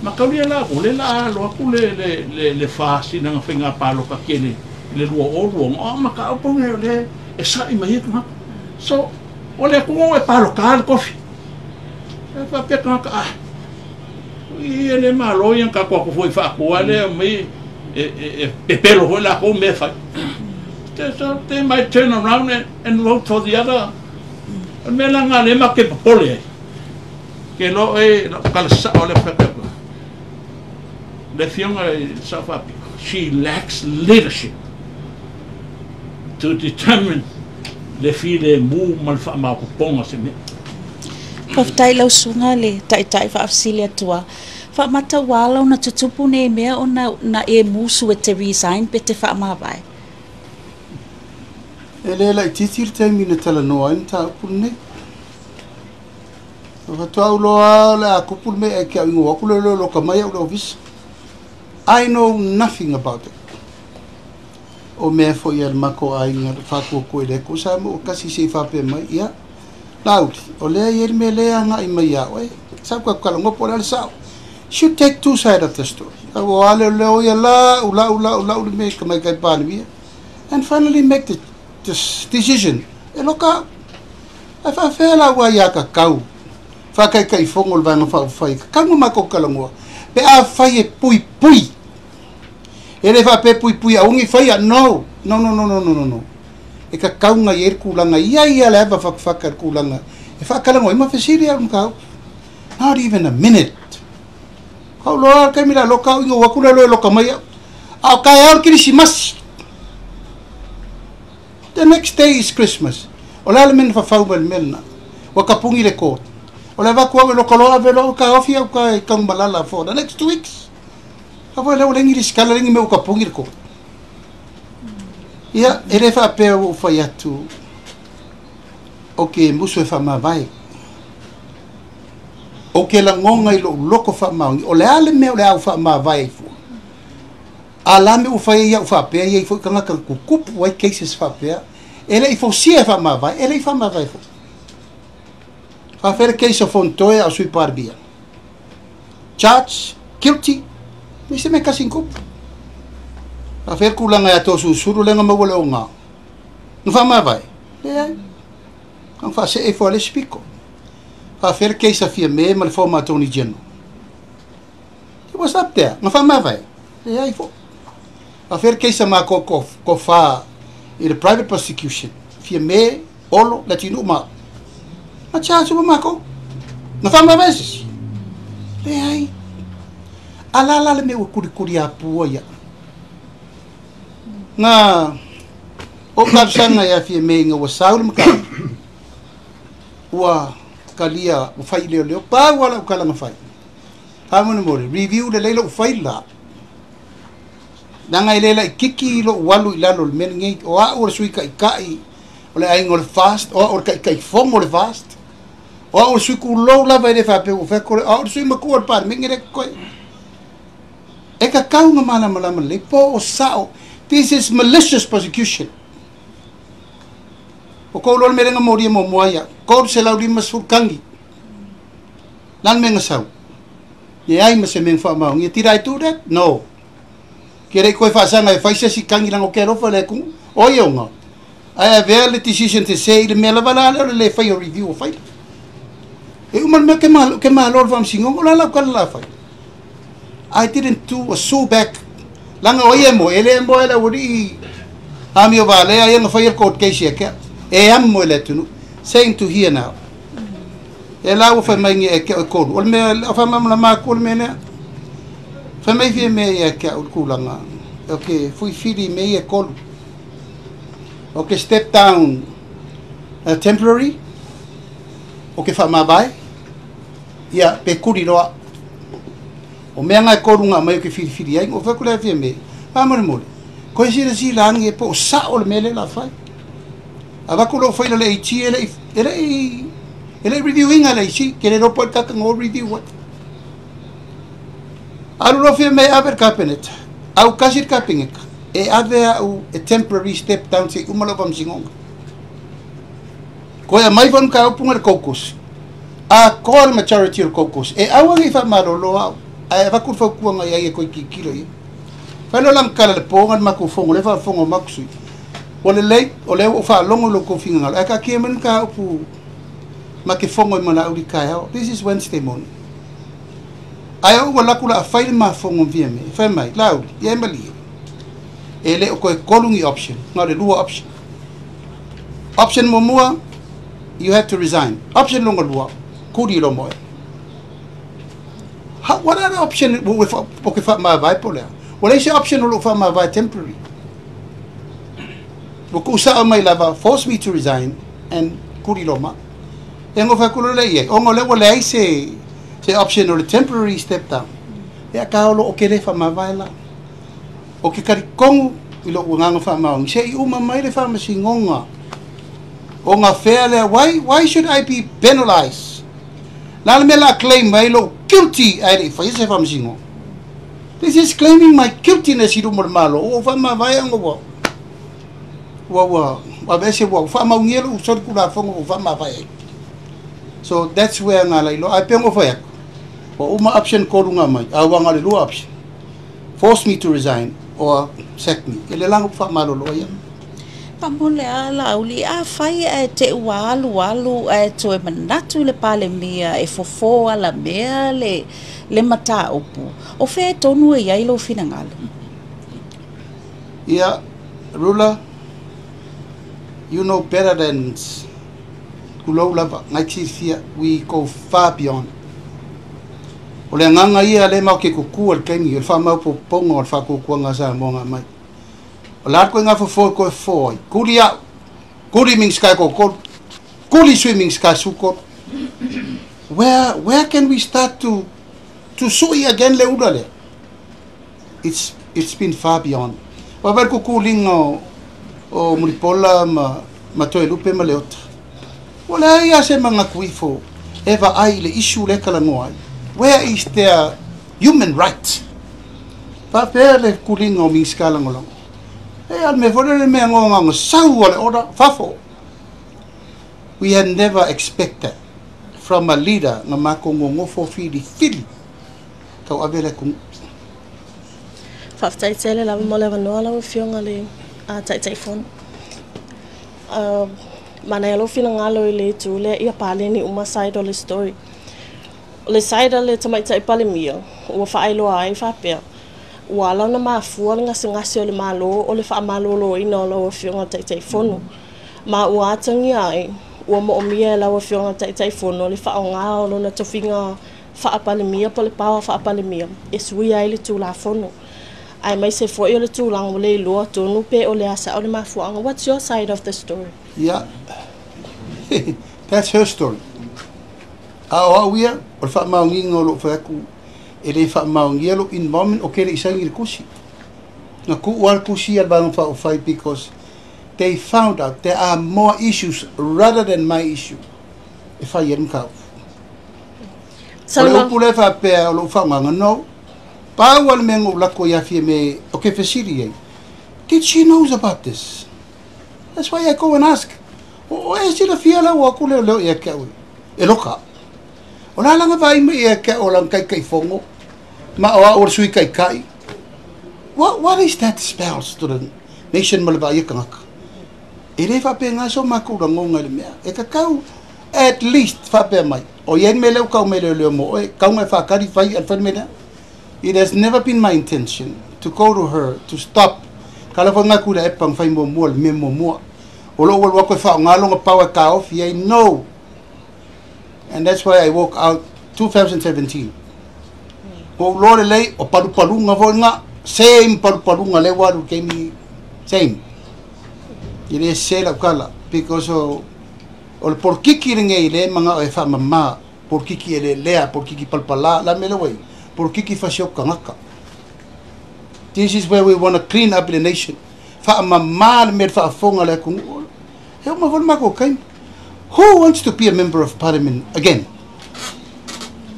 ma kaulia la o le la alo atu le fasinaga faiga palota tele le 2020 o mataupu o le e sa'i mai ai tagata. So o le atunuu e palota le tofi e faapea tagata a ia le Malo ia na tatou atu foi faatua lea mai e pepelo foi lakou mea fai. So they might turn around and vote for the other. O le mea laga lea ma ke popole ai ke lo e kala sa o le faapea le Afioga i Sao Faapito, she lacks leadership to determine le filemu ma le faamaopoopoga se mea. Faafetai lau susuga le Taitai. Faafesili atu a faamatauala ona tutupu nei mea ona na e musu e te resign pe te faamavae. E le laitiiti le taimi na talanoa ai mataupu lenei. O faatoa uloa le a kupu le mea e ke au ingoa aku le loka mai au le ofisa. I know nothing about it. O mea foi a le mako aiga faakuakua i le ko sa mo kasi se i faapea mai ia. Lauli, o lea i le mea lea agai mai ia oe. Sa ka kalagopo le sao. Should take two side of the story. Au ale leo ia la ula ula ula ula me ka mai kai Palemia. And finally make the decision. E loka ai faafea la ua ia ka kau. Whakaikai fongo le vaega faaupufai. Ka kau ma ko kalangua. Pe a fai e pui pui. E le wha pe pui pui a ungi whai a no. No, no, no, no, no, no, no. E ka kaunga i e kulanga. Ia ia le ava whakawhaka le kulanga. E whakalango i ma fesiri au mkau. Not even a minute. Kau loa kai mila loka ingo wakula lo loka mai. Au kai au Kirisimasi. The next day is Christmas. O le ale mena whawhau mai le mena. Wakapungi le court. O le vaku au e loka loa velo ka ofi au ka kang malala for the next 2 weeks. Ka foi leo lengi riskala lengi me ukapungi le court. Ia, e le whaapea o whai atu o ke musu e whamawai. O ke langonga i lo loko whamaongi. O le ale mea o le au whamawai ai fua. A la me u whai ia u whaapea ia i fo kanga kukupu ai cases whaapea. E le i fausia e whamawai, e le i whamawai fo. Whawhere case o Fontoe au sui Palemia. Charge, guilty, me se me kasi kupu. Whawhere kulanga ia tō susuru lenga maua le o ngā. No whamawai. Le ai. Ang wha se e fo ale spiko. Whawhere case a fia me ma le former Attorney General. It was up there. Nga whamawai. Le ai fo. Whawhere case a ma ko wha i the private prosecution. Fia me, olo, latino ma. Ma charge ma mako. Nga whamawai sisi. Le ai. Alala le me ua kuri kuri a pua ia. Nga o kapsanga ia fia me inga ua saulu maka. Ua kalia ua fai leo leo pa ua la ukalanga fai. Hamone more review le leila u fai la. Nanga i lela i kiki lo walu i lalo le mea ngei o a o le sui kai kai o le aingo le fast o a o le kai kai fongo le fast o a o le sui ku lou lava i le whape o wheko a o le sui makua le pare mingi le koe. E ka kaunga mana malama le po o sao. This is malicious prosecution. O kou lolo merenga mori mo moaya. Kou se lau lima sul kangi. Lan menga sau. Ye ai ma se meng fa mau. Ngi tira i tu that? No. Ke rei koe whaasanga e whaisa si kangi lango ke rofa le ku. O ia unga. Ai a vea le decision te se i le mea lava la le le whai o review o whai. E umal mea ke ma lor wham singongo la lau kala la whai. I didn't do a sue back. Langa o ia mo, ele mo ele uri ami o vale ai nga whai court case ia kia. E am mo ele tunu. Same to here now. E la ua whai mai ngi e kia o kolu. O le mea, o whai mai ma kolu mea nea. Whai mai fia mea ia kia o kulanga. Ok, fui fili me ia kolu. Ok, step down temporary. Ok, wha mabai. Ia, pe kuli loa. O mea ngai kolu ngā mai o ke whiriwhiri ai, o whaku lea fia me, whamore. Koe sira si langi e po o sa o le mele la whai. A waku lo whai le iti e le reviewinga le iti, ke le ropo e kaka ngō review wat. Alu lo fia me ave cabinet, au kasi kapingeka, e ave au e temporary step down se umalo wamsingonga. Koe a mai wanu ka upunga le kokos. A koa le majority o le kokos. E aua ngi wha marolo au. A e waku whakuanga ia ia koe kikilo ia. Whailo lang kala le pōnga le maku whongo, le wha makusui. O le lei, o le o wha longo lo kofinga ngalo. E ka kia manu ka upu ma ke whongo i mana uri kai hao. This is Wednesday morning. Ai au ua laku la a whaile ma whongo via me. Whai mai, la uri, ia e malie. E le o koe kolungi option, ngā le lua option. Option momua, you have to resign. Option longa lua, kuri lo moe. What other option o ke wha maavai po lea? Wala isi option o lo wha maavai temporary. Wa ku sa mai lava, force me to resign and kuri lo ma. E ngo whakuro le ie. O ngo le wala isi se option o le temporary step down. E a kao lo o ke le wha maavai la. O ke kari kongu i lo uanganga wha maongi. Se i uma mai le wha masingonga. O ngā whea lea, why should I be penalized? La le mea la claim mai lo guilty ai le whai se whamasingo. This is claiming my guiltiness i rumo le malo. O wha mawai anga wa. Wa wa, wa vese wa, wha maungia lo usori kura whango o wha mawai ai. So that's where ngā lai lo. Ai pengo whai aku. Wa uma option korunga mai. A wa ngā le lua option. Force me to resign or sack me. E le lango wha malo lo ia. Pamole a lauli a whai e te ua alu alu e toe manatu le palemia e fofo ala mea le mata upu. O whea tonu e iai lo whinangalo? Ia, Rula, you know better than kulou lava, ngai tirifia, we go far beyond. O le nganga ia le mau ke kuku al kaimi, o le whamau poponga o le whakukuanga sa monga mai. O la koe ngā fofo koe fōi. Kuri au. Kuri ming sky ko kol. Kuri swimming sky su kol. Where can we start to sui again le ura le? It's been far beyond. Wa wale kukulinga o Mulipola ma toe lupe ma leota. Wala ia se manga kuifo. Eva ai le issue le kalangoa ai. Where is their human right? Whapea le kulinga o ming sky langolongo. E al me fore le mea ngonga sau o le ora fafo. We had never expected from a leader nga mako ngongofo fili fili. Kau avele kung. Whaftai tele lava mo le wanoa lau fionga le taitai fono. Mana alo finangalo i le tu le ia paleni uma side o le story. O le side le tamaitai palemia, ua whaailoa ai whapea. Ua ala na mafua le ngasengase o le malo o le whaamalolo ina o lau afioga taitai fono. Ma ua atangia ai, ua moomia e lau afioga taitai fono le whaonga o lona tofinga whaapalemia po le pawa whaapalemia. E sui ai le tūla fono. Ai mai se foi o le tūlanga o le iloa tonu pe o le asa o le mafuanga. What's your side of the story? Yeah, that's her story. A o au ia, o le whaamaonginga o lo whaku e le whaamaongia lo involvement o kere isangi le kusi. Nga ku ual kusi al wanga whaofai because they found out there are more issues rather than my issue. E whai e mkau. O le upu le whapea o lo whaanganga, no. Pau al mengo lako ia fie me o ke fesiri ei. Did she knows about this? That's why I go and ask. O e sila fia la o aku leo leo ia ke au. E loka. O la langa vai me ia ke o lang kai kai fongo. Ma o a o sui kai kai. What is that spells to the nation malava ia kangaka? E le whapea ngā so makura ngonga le mea. E kakau at least whapea mai. O ien me leo kau me leo leo mo. E kau ngai whakari whai al whai mea. It has never been my intention to go to her, to stop. Kala wha ngā kura e pang whai mua mua, le me mua mua. O lo ua koe wha o ngā longa pawa ka ofi, I know. And that's why I walk out 2017. Ko lore lei, o palupalunga voi ngā, same palupalunga le waru kemi, same. I le se lau kala, because o le porkiki ringe i le manga o e wha mama, Polokiki e lelea, polokiki palapalā, la mea lea ua i ai, polokiki fasioti tagata. This is where we want to clean up the nation. Faamamā le mea i le faafofoga a le atunuu. E uma foi le matou taimi. Who wants to be a member of parliament again?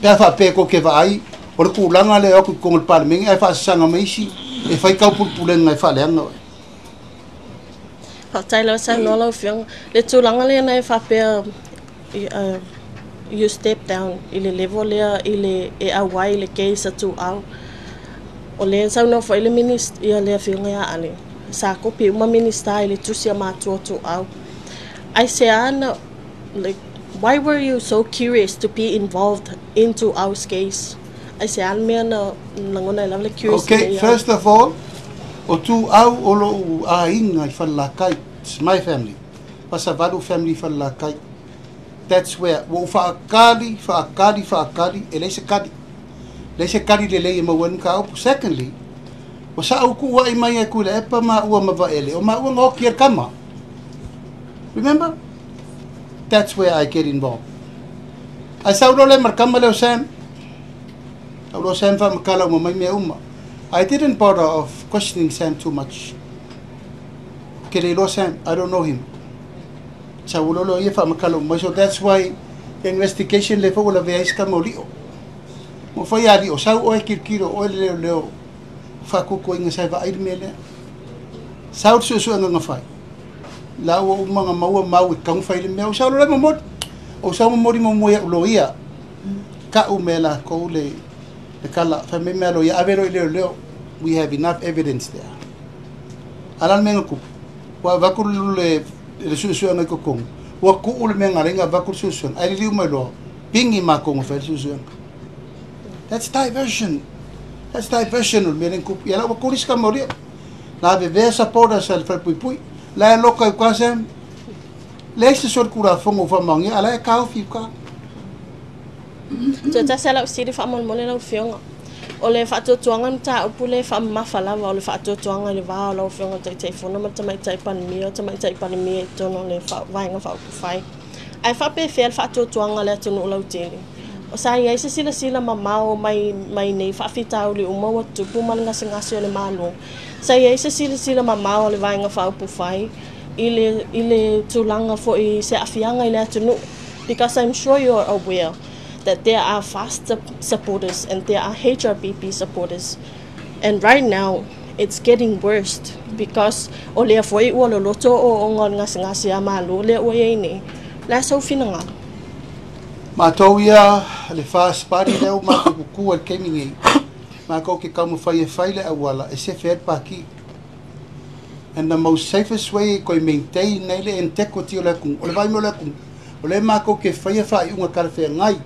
Pe a faapea tou te vaai, o le tulaga lea e o atu i totonu o le Palemene ae faasasaga mai isi e fai taupulepulega e faaleaga oe. Faafetai lava saunoa lau Afioga. Le tulaga lea na e faapea you step down i le level lea i le e auai i le case a Tuuau. O lea e saunoa foi le Minisita, ia le Afioga ia Ale, sa kopi uma Minisita i le tusi a matua o Tuuau. Aisea na, like, why were you so curious to be involved in Tuuau's case? Aisea le mea na lagona ai lava le curious Okay, first of all, o Tuuau o lou aiga i Falelatai, it's my family, Fasavalu family i Falelatai. That's where, ua ou faatali, faatali, faatali, e leai se tali. Leai se tali lelei e maua ai le mataupu. Secondly, ua sa ou tuua'i mai e Tuilaepa maua ma Vaele, o maua na oti ai le tama. Remember? That's where I get involved. Ae sau loa lea ma le tama lea o Sam. Sau loa Sam faamatala uma mai mea uma. I didn't bother of questioning Sam too much. Ou te le iloa Sam, I don't know him. Sau loa lea o ia faamatala uma mai. So that's why the investigation lea foi ua lavea ai si tama o Lio. Ua fai a Lio, sau oe tilotilo, o oe le leoleo faatuatuaina sa e vaai le mea lea. Sau le suesuega na fai. La ua uma ona maua mau e tatau ona fai le mea. Ou sau loa la e momoli. Ou sau momoli muamua i au loia. Tau mai e latou le le tala. Fai mai mea a loia, ave loa i leoleo. We have enough evidence there. A o le a le mea na tupu? Ua avatu le le suesuega i totonu. Ua tuu le mea na ala ai ona avatu le suesuega. Ae liliu mai loa, pigi matou na fai le suesuega. That's diversion. That's diversion o le mea lea na tupu. Ia la ua tuli si tama o Lio. Na avevea supporters a le Falepuipui. La e loka i uka Sam. Leai se solitulafono ua faamaonia, a la e taofi i uka. Toe tasi lava lau fesili faamolemole lau Afioga. O le faatuatuaga mataupu lea e faamamafa lava o le faatuatuaga i le va o lau Afioga i le Taitaifono ma le Tamaitai Palemia, o le Tamaitai Palemia i totonu o le Vaega Faaupufai. Ae faapefea le faatuatuaga a le atunuu lautele? Sa i ai se silasila mamao mai mai nei faafitauli uma ua tutupu ma le gasegase o le Malo. Sa i ai se silasila mamao a le Vaega Faaupufai i le i le tulaga foi i se aafiaga i le atunuu because I'm sure you are aware that there are FAST supporters and there are HRPP supporters and right now it's getting worse because o lea foi ua loloto ooooga o le gasegase a Malo lea ua i ai nei. O le a sou finagalo? Matou ia le FAST Party lea ua matou tutu ai i le taimi nei, matou te taumafai e fai le auala e sefe ai le Pati. And the most safest way e toe maintain ai le integrity o le atunuu, o le vaai mai o le atunuu, o lea matou te faia faaiuga talafeagai,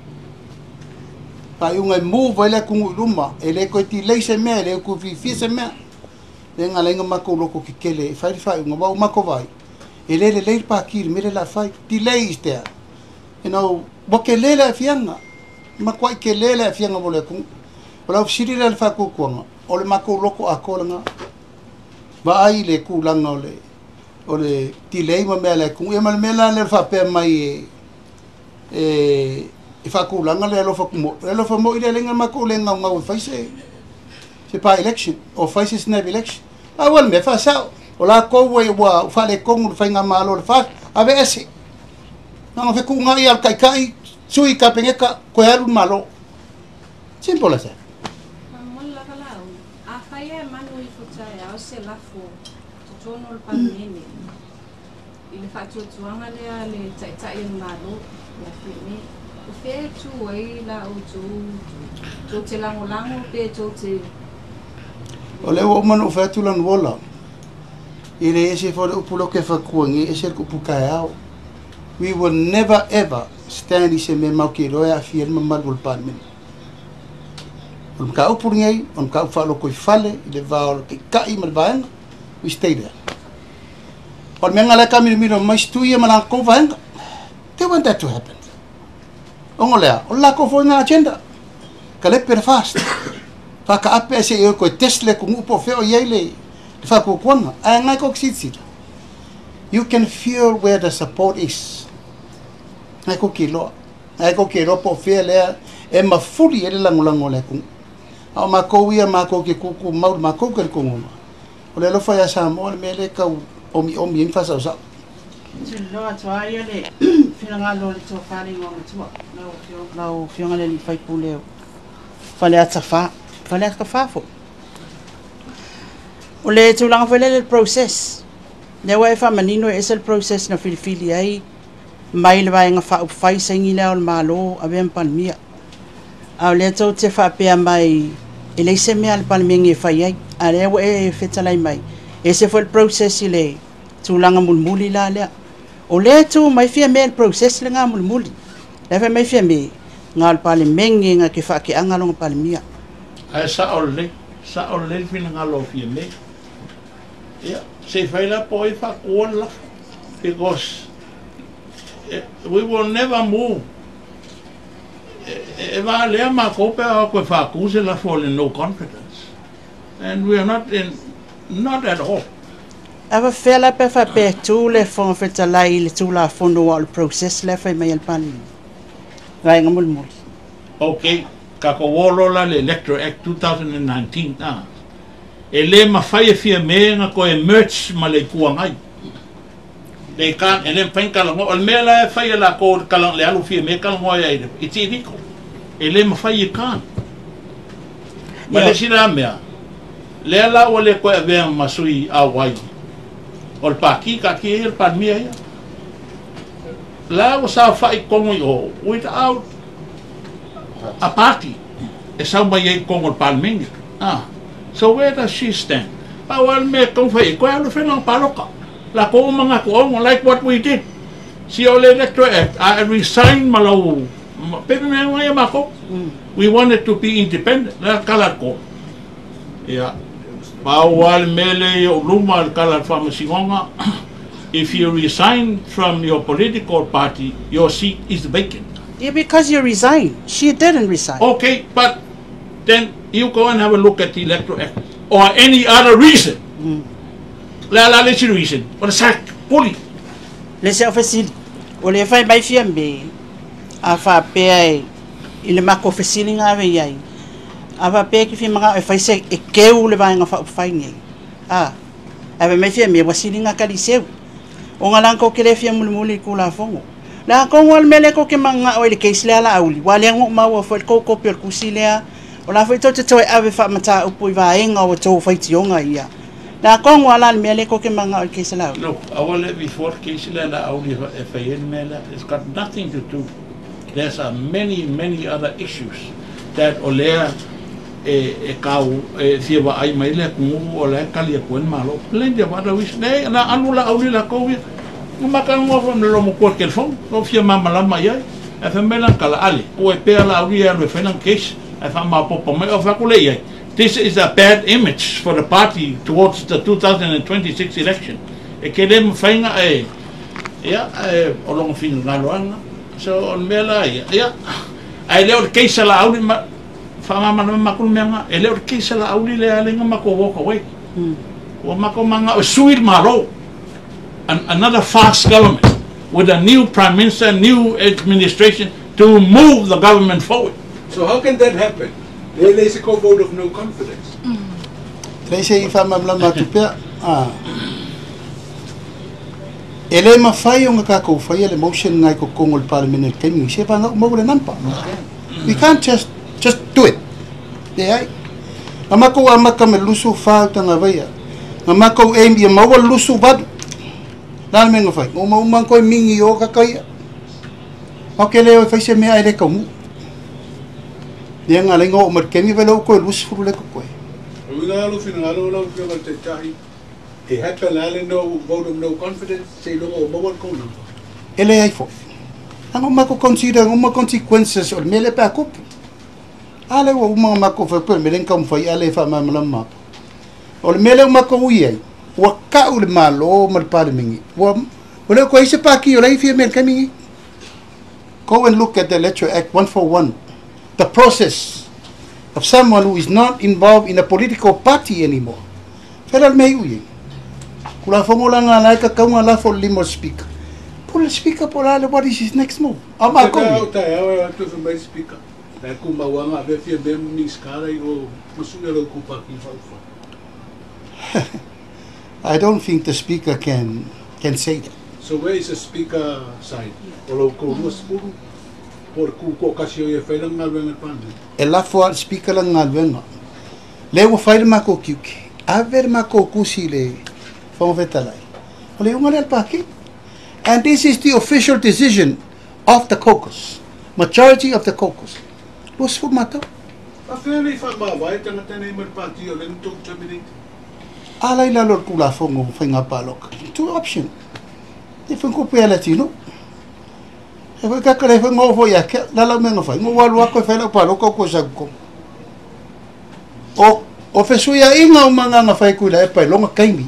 faaiuga e move ai le atunuu i luma, e le toe delay se mea, e le toe fiafia se mea. Lea na ala ai ona matou loto tetele e fai le faaiuga, aua ua matou vaai, e le lelei le Pati i le mea lea o le a fai. Delay is there. You know, ua tele le aafiaga, matuai tele le aafiaga mo le atunuu. O lau fesili lea i le faatuatuaga, o le matou loto atoa lena. Vaai i le tulaga o le o le delay ma mea a le atunuu. Ia ma le mea la lea o le faapea mai e e e faatulaga le alofa moi. O le alofa moi lea le matou le gaugau e fai se se by election o fai se snap election. A ua le mea faasao. O latou ua ua faaletonu le faigamalo o le FAST, aveese. Na ona fetuunai lava o le taitai, sui Kapeneta, toe alu le Malo. Simple as that. Faamolemole lava lauga. Afai e manu ifo taeao se lafo totonu o le Palemene i le faatuatuaga lea a le Taitai o le Malo ia Fiame, o fea e tu ai la outou tou te lagolago pe tou te. O lea ua uma ona ou fai atu Lanuola, e le ese foi le upu lea ou te fautua nei, e ese le upu taeao. We will never ever stand i se mea matou te iloa e aafia ai le mamalu o le Palemene. O le mataupu lenei, o le mataupu faalotoifale i le va o le Taitai ma le Vaega, we stay there. O le mea lena o la e taamilomilo mai si tui ia ma latou vaega. They want that to happen. Ona o le a? O le latou foi lena agenda. Kalepe le FAST. Faakaape ae se i o e toe test le atunuu po o fea o i ai le faatuatuaga. Ae ngai kou silasila. You can feel where the support is. Ngai kou te iloa. Ae kou ke iloa po o fea lea e mafuli ai le lagolago a le atunuu. A o makou ia makou te tutumau i le matou talitonuga, o le alofa ia Samoa le mea lea e tau omiomi ai ma faasaosao. Tuliloa atu lava ia le finagalo o le tofa le igoa matua, lau Afioga i le alii faipule o Faleata 4. Faleata 4 foi. O le tulaga foi lele i le process, lea ua e faamanino e ese le process na filifili ai mai le Vaega Faaupufai saini le Ao o le Malo avea ma Palemia. A o lea tou te faapea mai e leai se mea a le Palemene e fai ai, a o lea ua e fetalai mai e ese foi le process i le tulaga mulimuli la lea. O lea e tu mai Fiame i le process lena mulimuli. La e fai mai Fiame, na o le Palemene na te faateaga lona Palemia. Ae sao lelei, sao lelei le finagalo o Fiame. Ia, se i fai la po o ai e faatuina le lafo, because we will never move. E valea matou pe a o atu e faatu se lafo o le no confidence. And we are not in, not at all. Ae faapefea la pe a faapea e tu le Fofoga Fetalai i le Tulafono aua o le process lea e fai mai e le Palemene? Vaega mulimuli. Ok, tatou o loa la i le Electoral Act 2019, a. E le mafai e Fiame ona toe merge ma le Itu Agai. They can't, e le mafai ona talanoa. O le mea la e fai e latou i le alu Fiame talanoa ai i le, it's illegal. E le mafai, you can't. Ma le isi la mea, lea la ua le toe avea ma sui auai o le Pati, taatia ia le Palemia ia. La ua saofai i totonu i o, without a party e sau mai ai i totonu o le Palemene. Ah, so where does she stand? Pau lava le mea e tatau ona fai i ai, toe alu e fai lana palota. Latou uma manatu auga, like what we did. Si o le Electoral Act, a e resign ma lau, pei mea uma ia matou. We wanted to be independent, le a tala le court. Ia, pau lava le mea lea i ou luma le tala a le Faamasinoga, if you resign from your political party, your seat is vacant. Yeah, because you resign. She didn't resign. Okay, but then you go and have a look at the Electoral Act or any other reason. Le a la le isi reason, o le sac puli. Le se fesili, o le fai mai Fiame, a faapea e i le matou fesiliga ave i ai, a faapea e ke fia manao e fai se e keu le vaega faaupufai nei, a ae fai mai Fiame ua siliga kaliseu, ona la tou te le fia mulimuli i le Tulafono. Le a tonu lava le mea lea tou te mananao ai i le case lea a Laauli, ua lea na ou maua foi le tou kopi o le tusi lea, o la foi tou te toe ave faamataupu i vaega o tou faitioga ia. Le a tonu lava la le mea lea tou te mananao i le case a Laauli. Look, aua le before le case lea a Laauli e fai ai le mea lea, it's got nothing to do, there's a many many other issues that o lea e kau e fia vaai mai le atunuu o la e tali atu ai le Malo. Plenty of other reasons. Leai, na alu Laauli latou ia, na ma talanoa foi ma le loomatua i le telefoni, o fia malamalama i ai. Ae fai mai lana tala, Ale, tuu ai pea Laauli e alu e fai lana case, ae faamaopoopo mai. Ou fai atu lea i ai, this is a bad image for the party towards the 2026 election. E tele mafai ona e, ia, ae o lona finagalo lava lena. So, o le mea la ia, ia, ae le o le case a Laauli ma, faamalamalama atu le mea lena, e le o le case a Laauli lea ala ai ona matou walk away. Ua matou manao e sui le Malo. Another fast government with a new prime minister, new administration to move the government forward. So how can that happen? E leai se kou vote of no confidence. E leai se i faamalamalama atu pea. E le mafai ona tatou faia le motion lena i totonu o le Palemene i le taimi lenei, se vagau maua le number. We can't just just do it. Leai. Na matou amata ma le 24 tausaga Na matou aim ia maua le 28. La le mea na fai? Na uma uma ona toe mingi i o kaka ia. Ou te le o e fai se mea ae le taunuu. Lea na ala ai ona oo mai i le taimi wele ua toe 20 lea totoe. O uiga lava lou finagalo lau Afioga i le Taitai, e happen lava le no vote of no confidence seiloga ua maua le kou number. E leai foi. Leaga ua matou consider uma consequences o le mea lea pe a tupu. A lea ua uma ona matou fai atu o le mea lea na taumafai a lea e faamalamalama atu. O le mea lea ua matou ui ai, ua tau le Malo ma le Palemene, ua le o toe i ai se pati o la e fia mea i le taimi lenei. Go and look at the Electoral Act 141, the process of someone who is not involved in a political party anymore. Fea la le mea e iu i ai? Tulafono la na ala ai tatau ona lafo le lima o le Speaker. O le speaker po la le what is his next move? A ma ko. O ta e tu fe mai speaker. La ku mauanga ave fia me miskara i o masu le ku pa ki fa fa. I don't think the speaker can say that. So where is the speaker side? O lo ko mo spuru por ku ko kasi o e fela ngaluenga pande. E la fo speaker la ngaluenga. Le ua fai le mako kiuki. A ver mako kusi le whangawetalai. O le unga le alpaki. And this is the official decision of the caucus. Majority of the caucus. Los fu matau. A whea i whamawai tanga tēnei mar pāti o le ngutu terminate. Ala i lalo kula fongo whainga pāloka. Two option. Te whankupu e latino. E whai kakare whai ngō whai ake. Lala menga whai. Ngō walu ako e whai lau pāloka o ko saku kongo. O fesuia inga o manganga whai kuila e pai longa kaimi.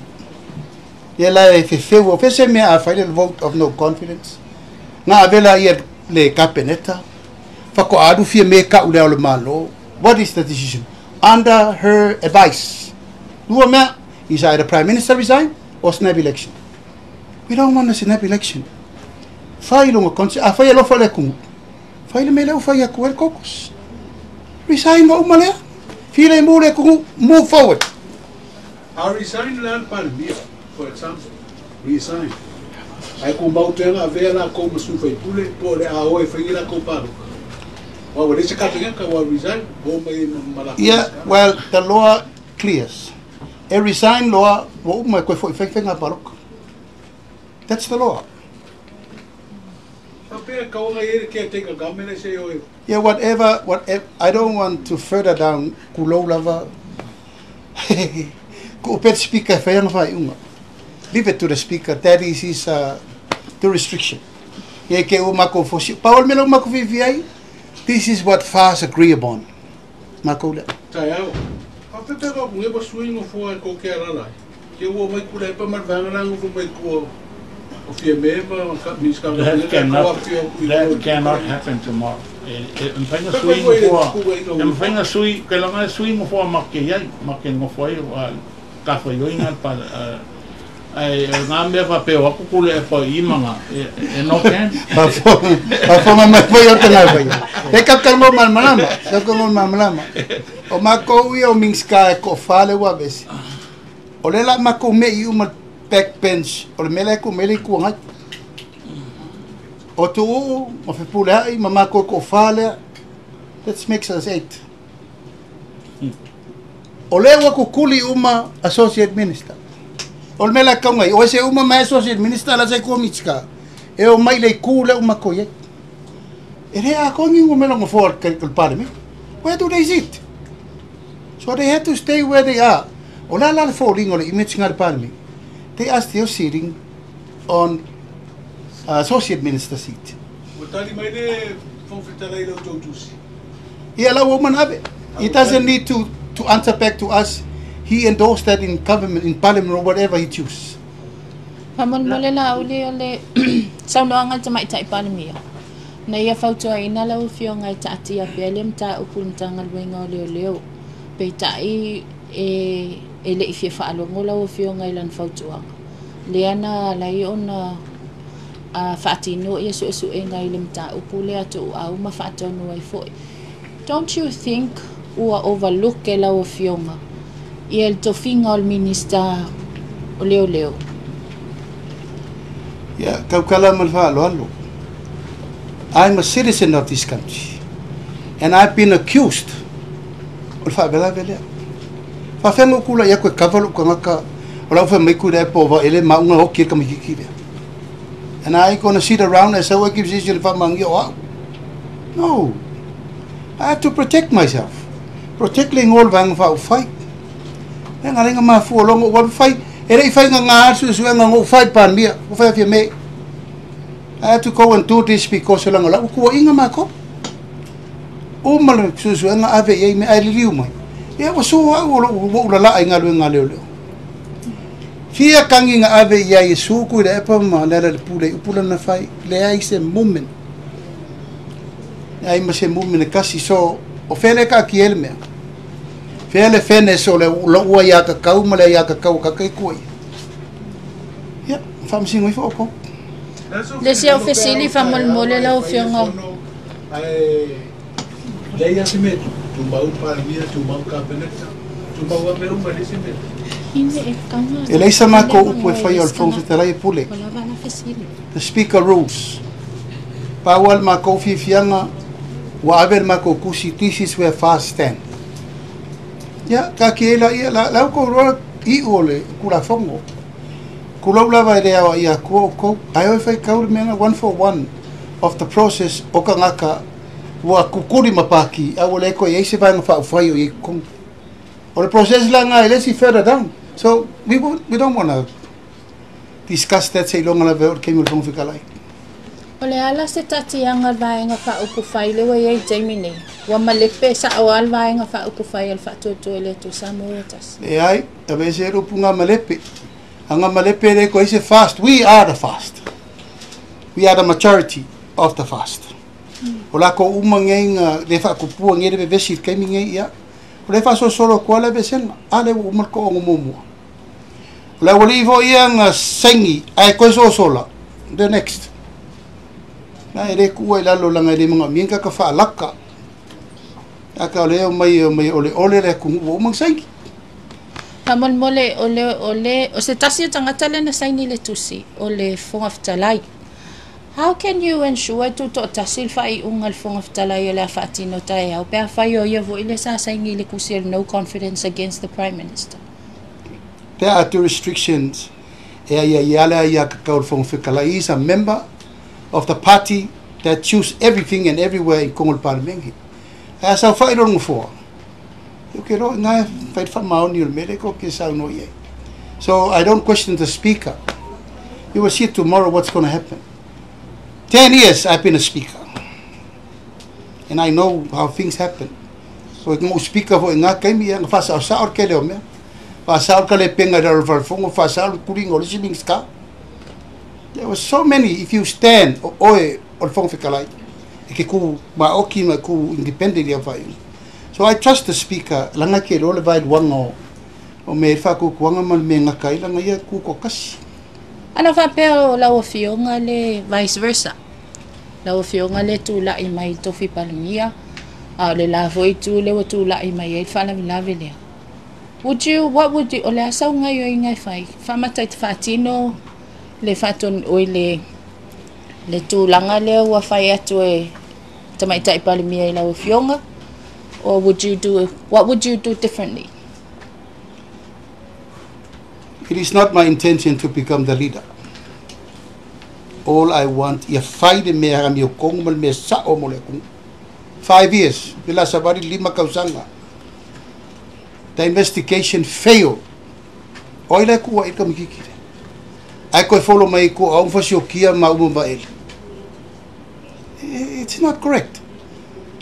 Ia la e fefeu o fese mea a whai le vote of no confidence. Ngā avela ia le kapeneta. Whako aru fia me ka ule o le malo. What is the decision? Under her advice. Lua mea is either Prime Minister resign or snap election. We don't want a snap election. Whai longa konse, a whai alofa le kungu. Whai le mele o whai aku el kokos. Resign wa umalea. File mule kungu, move forward. I resign land palemia, for example. Resign. Ai ku mautenga avea la ko masu fai pule, po le a oe whai la ko palo. Wa wa lese katenga ka wa resign, bo mai malaka. Yeah, well, the law clears. E resign law, wa uma koe fo i whai palok. That's the law. Yeah, whatever, I don't want to further down kulo lava. Ko pet speaker whai whai unga. Leave it to the speaker. That is his the restriction. Ye ke o mako fosi. Paul melo mako VVI. This is what FAS agree upon. Mako le. Taiao. Ka pepeka ko ngeba sui ngo fo ko ke arala. Ke o mai kula pa marvanga ngo fo mai ko. That cannot happen tomorrow. E sui ke langa sui ngo fo make ai, make ngo fo ai ka fo yo inga pa ai ngā mea whapeo aku kule e pa imanga e no can. Pa fo mai fo yo tanga fo. E ka ka mo malmalama, ka ka mo malmalama. O mako ia o mingska e ko fale wa besi. O le la mako me i uma backbench o le mele ku mele ku ngai. O tu o fe pule ai mama ko ko fale. That makes us 8. O le wa ku kuli uma associate minister. O le mele ka ngai o se uma ma associate minister la se ko mitska. E o mai le ku le uma ko ye. E re a ko ngi o mele ngo for ke parliament. Where do they sit? So they have to stay where they are. O la la fo ringo le image ngal parliament. They are still sitting on associate minister seat. Yeah, la woman have it. He doesn't need to answer back to us. He endorsed that in government, in parliament, or whatever he chooses. Pamolmole la ule ole saunoanga tamaitai palemia. Na ia fautua ina lau fionga i taatia pele mta upul mtanga luenga o leo leo. Peitai e le ifia whaalongo lau fionga i lan fautuanga. Leana lai ona a whaatino ia su e ngai le mta upule atu au ma whaatonu ai foi. Don't you think ua overlook e lau fionga? Ia le tofinga o le minister o leo leo. Yeah, kaukala malwhaaloalo. I'm a citizen of this country. And I've been accused. O le whaavela. Whawhengo kula ia koe kavalu ka ngaka o lau wha mai kura e pōwa ele maunga hoki e kamikiki lea. And I ain't gonna sit around and say, well, gives issue le whamangi o au. No. I have to protect myself. Protect le ngol vanga wha whai. E ngā renga mā fua longo o whai. E rei whai ngā ngā asu su e ngā ngō whai pan mia. O whai awhia me. I have to go and do this because o langa lau kua inga mā ko. O mala su e ngā ave i me ai liliu mai. Ia wa so au o ula ai ngā leo leo leo. Fia kangi ngā ave i ai suku i le epa ma lera le pule upula na whai le ai se mumen. Ai ma se mumen e kasi so o whele ka ki ele mea. Whele whene so le ua ia ka kau ma le ia ka kau ka kai kua. Ia, whamsingo i whaoko. Le isi au fesili faamolemole lau Afioga. Ae leai lava se mea e tumau le Palemia, tumau le Kapeneta, tumau lava mea uma, e leai se mea. E leai sa matou upu e faia o le Fofoga Fetalai e pule. The Speaker rules. Pau lava le matou fiafiaga ua ave le matou tusi, this is where FAST stand. Ia, taatia ai laia, la, la outou iloa iu o le Tulafono. Tulou lava e le aoaia atua outou, ae o e faitau le mea lena, one for one of the process o tagata ua tutuli ma pati, a ua le toe i ai se Vaega Faaupufai o i ai i totonu. O le process la lena e le isi further down. So, we, we don't want to discuss that seiloga lava e oo i le taimi o le Fofoga Fetalai. O le a la se taatiaga a le Vaega Faaupufai lea ua i ai i le taimi nei? Ua malepe sa'o lava le Vaega Faaupufai a le Faatuatua i le Atua Samoa ua tasi. Leai, aveese le upu ga malepe. Aga malepe e le toe i ai se fast. We are the fast. We are the majority of the fast. O lakou uma nei na le faatupua nei le vevesi i le taimi nei, ia, o lea e faasolosolo atu lava le aveesega. A lea ua uma le toaono muamua. O le aualii foi ia na saini ae toe sosola, the next. Na e le tuua i lalo leaga e le manaomia ni tagata faalata. Tagata o lea e omai e omai e oleole le atunuu ua uma ona saini. Faamolemole, o le, o le, o se tasi o tagata lea na saini i le tusi, o le Fofoga Fetalai. How can you ensure e tutoatasi le faaiuga a le Fofoga Fetalai o le a faatino taeao pe afai o ia foi lea sa saini i le tusi o le no confidence against the Prime Minister? There are two restrictions e aiaia le aiatatau a le Fofoga Fetalai. He is a member of the party that choose everything and everywhere i totonu o le Palemene. Ae a saofai loa le Nofoa, ou te iloa i ina e fai le faamaoni o le mea lea tou te saunoa i ai. So I don't question the Speaker. You will see tomorrow what's going to happen. 10 years I've been a Speaker. And I know how things happen. So e ngou Speaker foi i ngā taimi, ia, na whaasaosao le tele o mea. Whaasao le kalepenga i lalo o le falefono, whaasao le kulinga o le isi Minista. There were so many, if you stand, o oe o le Fofoga Fetalai, e ke ku maoti ma ku independent i au whaiunga. So I trust the Speaker, langa ke iloa le vaeluaga o, o mea i le whaakukuanga ma le mea gata ai, langa ia ku toatasi. Ana faapea o lau Afioga le vice versa, lau Afioga le tulai mai i le tofi Palemia, a o le la foi itu lea ua tulai mai ai le faalavelave lea. Would you, what would you, o le a sau gaoioiga e fai, faamata i te faatino le faatonu, oi le, le tulaga lea ua fai atu e Tamaitai Palemia i lau Afioga, or would you do, what would you do differently? It is not my intention to become the leader. All I want, ia fai le mea amiotonu ma le mea sa'o mo le atunuu. 5 years, le la savali 5 tausaga. The investigation failed. O ai la e kuʻu ai le tamaititi lea? Ae toe follow mai i tua o au ma fasiokia ma uma vaele. It's not correct.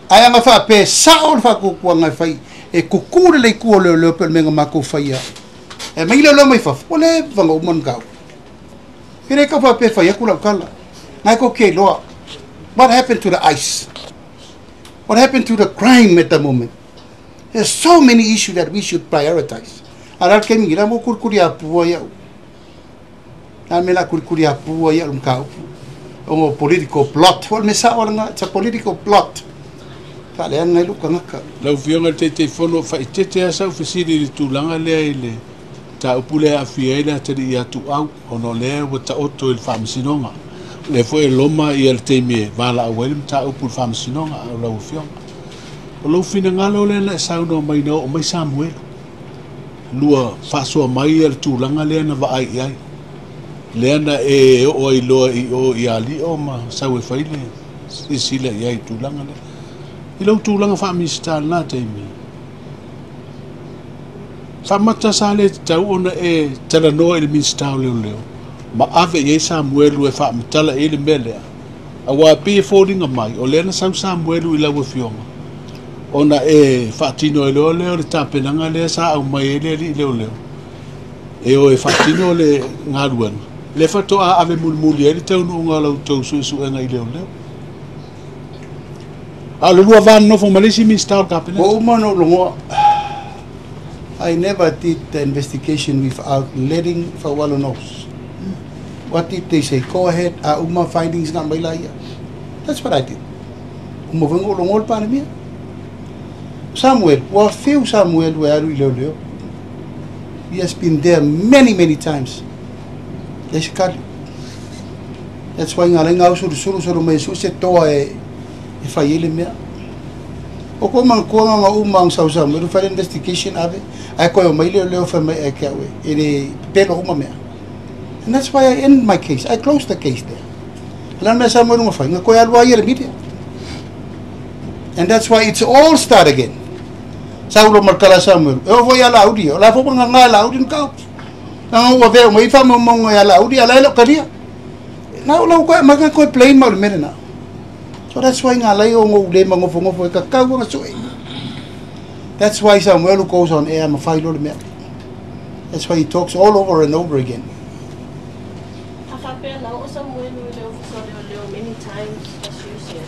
Ae aga faapea e sa'o le faatuatuaga e fai e tutū le leitua o leoleo pe o le mea na matou faia. E mai leoleo mai fafo, ua leva ona uma ona mataupu. E le tau faapea e fai atu lau tala. Na e tou te iloa. What happened to the ice? What happened to the crime at the moment? There's so many issues that we should prioritize. A la le taimi nei la mo kulikuli apua ia'u. Na me la kulikuli apua ia'u le mataupu. Ona o political plot. O le mea sa'o lena, it's a political plot. Faaleaga ai lou tagata. Lau Afioga i le Taitaifono, faaeteete lava sau fesili i le tulaga lea i le mataupu lea e aafia ai le atalii ia Tuuau, ona o lea ua taoto i le Faamasinoga. O lea foi e loma le taimi e valaau ai le mataupu i le Faamasinoga o lau Afioga. O lou finagalo lea na e saunoa mai na oo mai Samuelu, lua faasoa mai le tulaga lea na vaai i ai, lea na e oo ai loa i o i Alio ma sau e fai le silasila i ai i tulaga lea. I lou tulaga faa-Minisita i lena taimi, faamata sa le tatau ona e talanoa i le Minisita o Leoleo ma ave i ai Samuelu e faamatala i ai le mea lea, auā pei e foliga mai o lea na sau Samuelu i lau Afioga ona e faatino ai loa lea o le tapenaga lea sa aumai ai le alii leoleo e o e faatino le galuega lea faatoa ave mulimuli ai le taunuuga o la outou suesuega i leoleo. A o le lua va nonofo ma le isi Minisita o le Kapeneta. Ua uma ona ou logoa. I never did the investigation without letting Faualo knows. What did they say? Go ahead, a uma findings na mai la ia. That's what I did. Uma foi logo le Palemia. Samuel, ua fiu Samuel ua alu i leoleo. He has been there many, many times. Leai se kali. That's why ngā lai ngā usuru suru suru mai su se toa e e fai ai le mea. O ko mang ko ngā uma ang sau Samuel fai investigation ave. Ai koe o mai leoleo fai mai e ke au e le pelo uma mea. And that's why I end my case. I close the case there. La mea Samuel nga fai, nga koe alu ai le media. And that's why it's all start again. Saulo mar kala Samuel. E o foi ala audi, o la fo nga nga la audi ka. Nga ua veo mai fa mo mo nga ala audi ala lo karia. Na lo ko ma ka ko play mo le mena. So that's why nga lai o ngo le ma ngofo ngofo e ka kau nga sui. That's why Samuel goes on air ma fai lo le mea. That's why he talks all over and over again. A faapea na oo Samuelu i le ofisa o leoleo many times, as you said.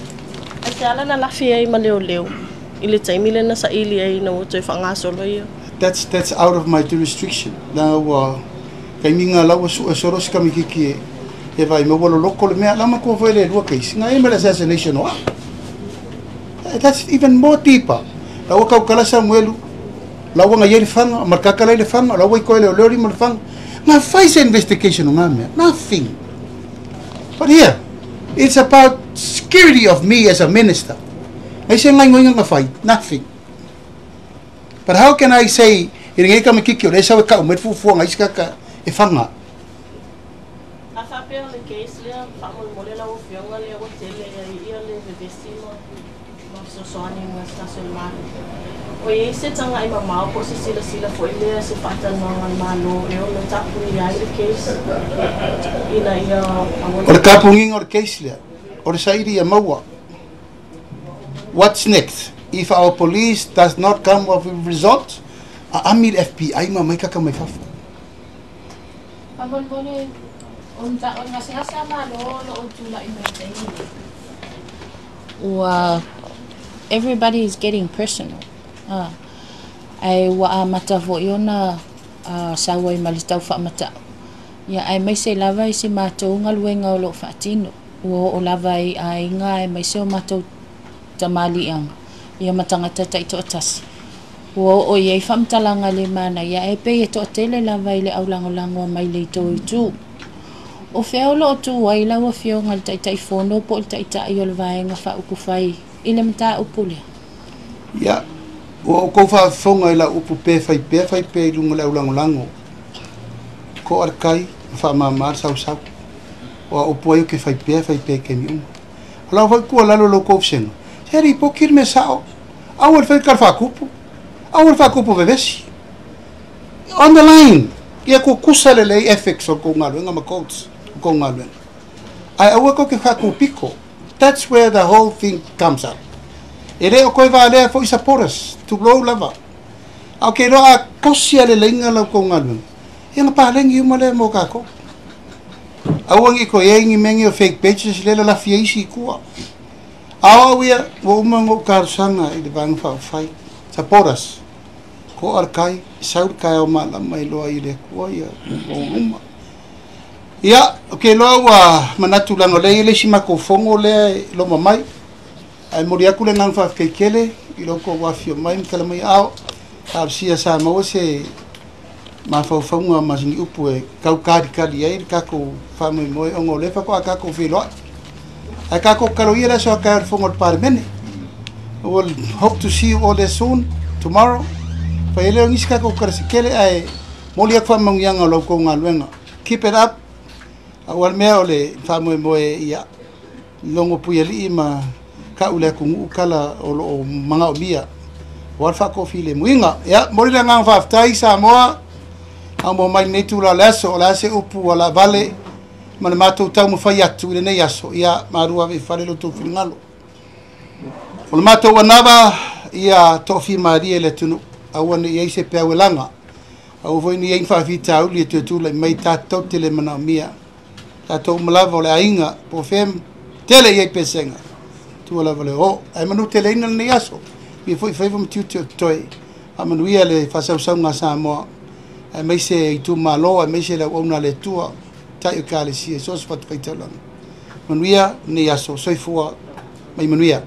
Ae se ala na lafi ai ma leoleo i le taimi lea na saili ai ina ua toe faagasolo ia? That's out of my jurisdiction. Na ua kaimiga la ua sue solo se kamikiki e e vai ma ua loloko le mea la ma kua foi le lua case. Nga e ma le assassination o a. That's even more deeper. La ua kaukala Samuelu, la ua ngai le fanga, ma kakala le fanga, la ua i koe leoleo lima le fanga. Nga fai se investigation o ngā mea. Nothing. But here, it's about security of me as a minister. Ngai se ngai ngoinga nga fai. Nothing. But how can I say, i ringai ka mikiki o le sawe ka umet fuafua ngai sikaka e fanga. A faapea o le case lea faamolemole lau afioga lea ua tele ai ia le vevesi ma ma fesoasoani ma se tasi o le Malo. Ua i ai se taga'i mamao po o se silasila foi lea se faatalanoaga a le Malo e ono tapunia ai le case ina ia aua O le tapugiga o le case lea, o le saili ia maua. What's next? If our police does not come up with result, aami le FBI ma mai kaka mai fafo. Faamolemole, o le gasegase a Malo o lo o tula'i mai i taimi nei. Ua everybody is getting personal a ae ua amata foi ona sau ai ma le tau faamata'u ia aemaise lava i si matou galuega o lo o faatino ua oo lava i aiga aemaise o matou tamaliiaga ia ma tagata taitoatasi ua oo i ai faamatalaga le manaia ae pei e toatele lava i le aulagolago mai le tou itu. O fea o lo o tu ai lau Afioga i le Taitaifono po o le Taitai o le Vaega Faaupufai i le mataupu lea? Ia, ua outou faafofoga i lau upu pe fai pea fai pea i luga o le aulagolago. Ko'a le kai ma faamama le sausau. O a upu ai ou te fai pea fai pea i taimi uma. O lau foi tuualalo i lo outou vasega, se lipoti le mea sa'o, aua le fai le tala faakupu, aua le faakupu vevesi. On the line, ia tutusa lelei ethics o le tou galuega ma codes o tou galuega. Ae aua tou te faatupiko. That's where the whole thing comes up. E le o toe valea foi supporters, tulou lava. A ou te iloa a tosi aleleiga la outou galuega, ia ona paleni uma lea mo tatou. Aua ne i toe i ai ni mea nei o fake pages lea e lalafi ai isi i tua. A o au ia, ua uma ona ou talosaga i le Vaega Faaupufai, support us. To'a le kai, sau le taeao malama e iloa ai e le Atua ia uma. Ia, ou te iloa ua manatu leaga o lea e i ai le isi matou fono lea e loma mai. Ae momoli atu le agaga faafetai tele i lo outou afifio mai ma tala mai aao. Talosia sa maua se mafaufauga ma sini upu e tau kalikali ai le tatou faamoemoe ona o lea faatoa tatou feiloai. Ae tatou tatalo ia le aso a taeao i le fono a le Palemene. We will hope to see you all there soon, tomorrow. Fai ai lea o nisi tatou tala se tele ae momoli atu faamanuiaga o la outou galuega. Keep it up. Aua le mea o le faamoemoe ia logo Puialii ma ka'u le atunuu tala o lo o manaomia aua le faatoafilemuiga. Ia, momoli le agaga faafetai Samoa, mamoa mai lenei itula o le aso, o le a se upu ua laavale ma le matou taumafai atu i lenei aso, ia malu ave i fale lo outou finagalo. O le matou anava ia toafimalie i le atunuu, aua ne i i ai se peau e laga, aua foi ne i i ai ni faafitauli e toe tula'i mai tatou te le manaomia. Tatou uma lava o le aiga, po o fea tele i ai pesega, tua lava le oo. Ae manuteleina lenei aso, ia foi faiva ma tiute o totoe, faamanuia le faasausauga a Samoa, aemaise itumalo, aemaise le auauna a le Atua. ta'i o ekalesia i so o se fatafaitaulaga. Manuia lenei aso, soifua ma ia manuia.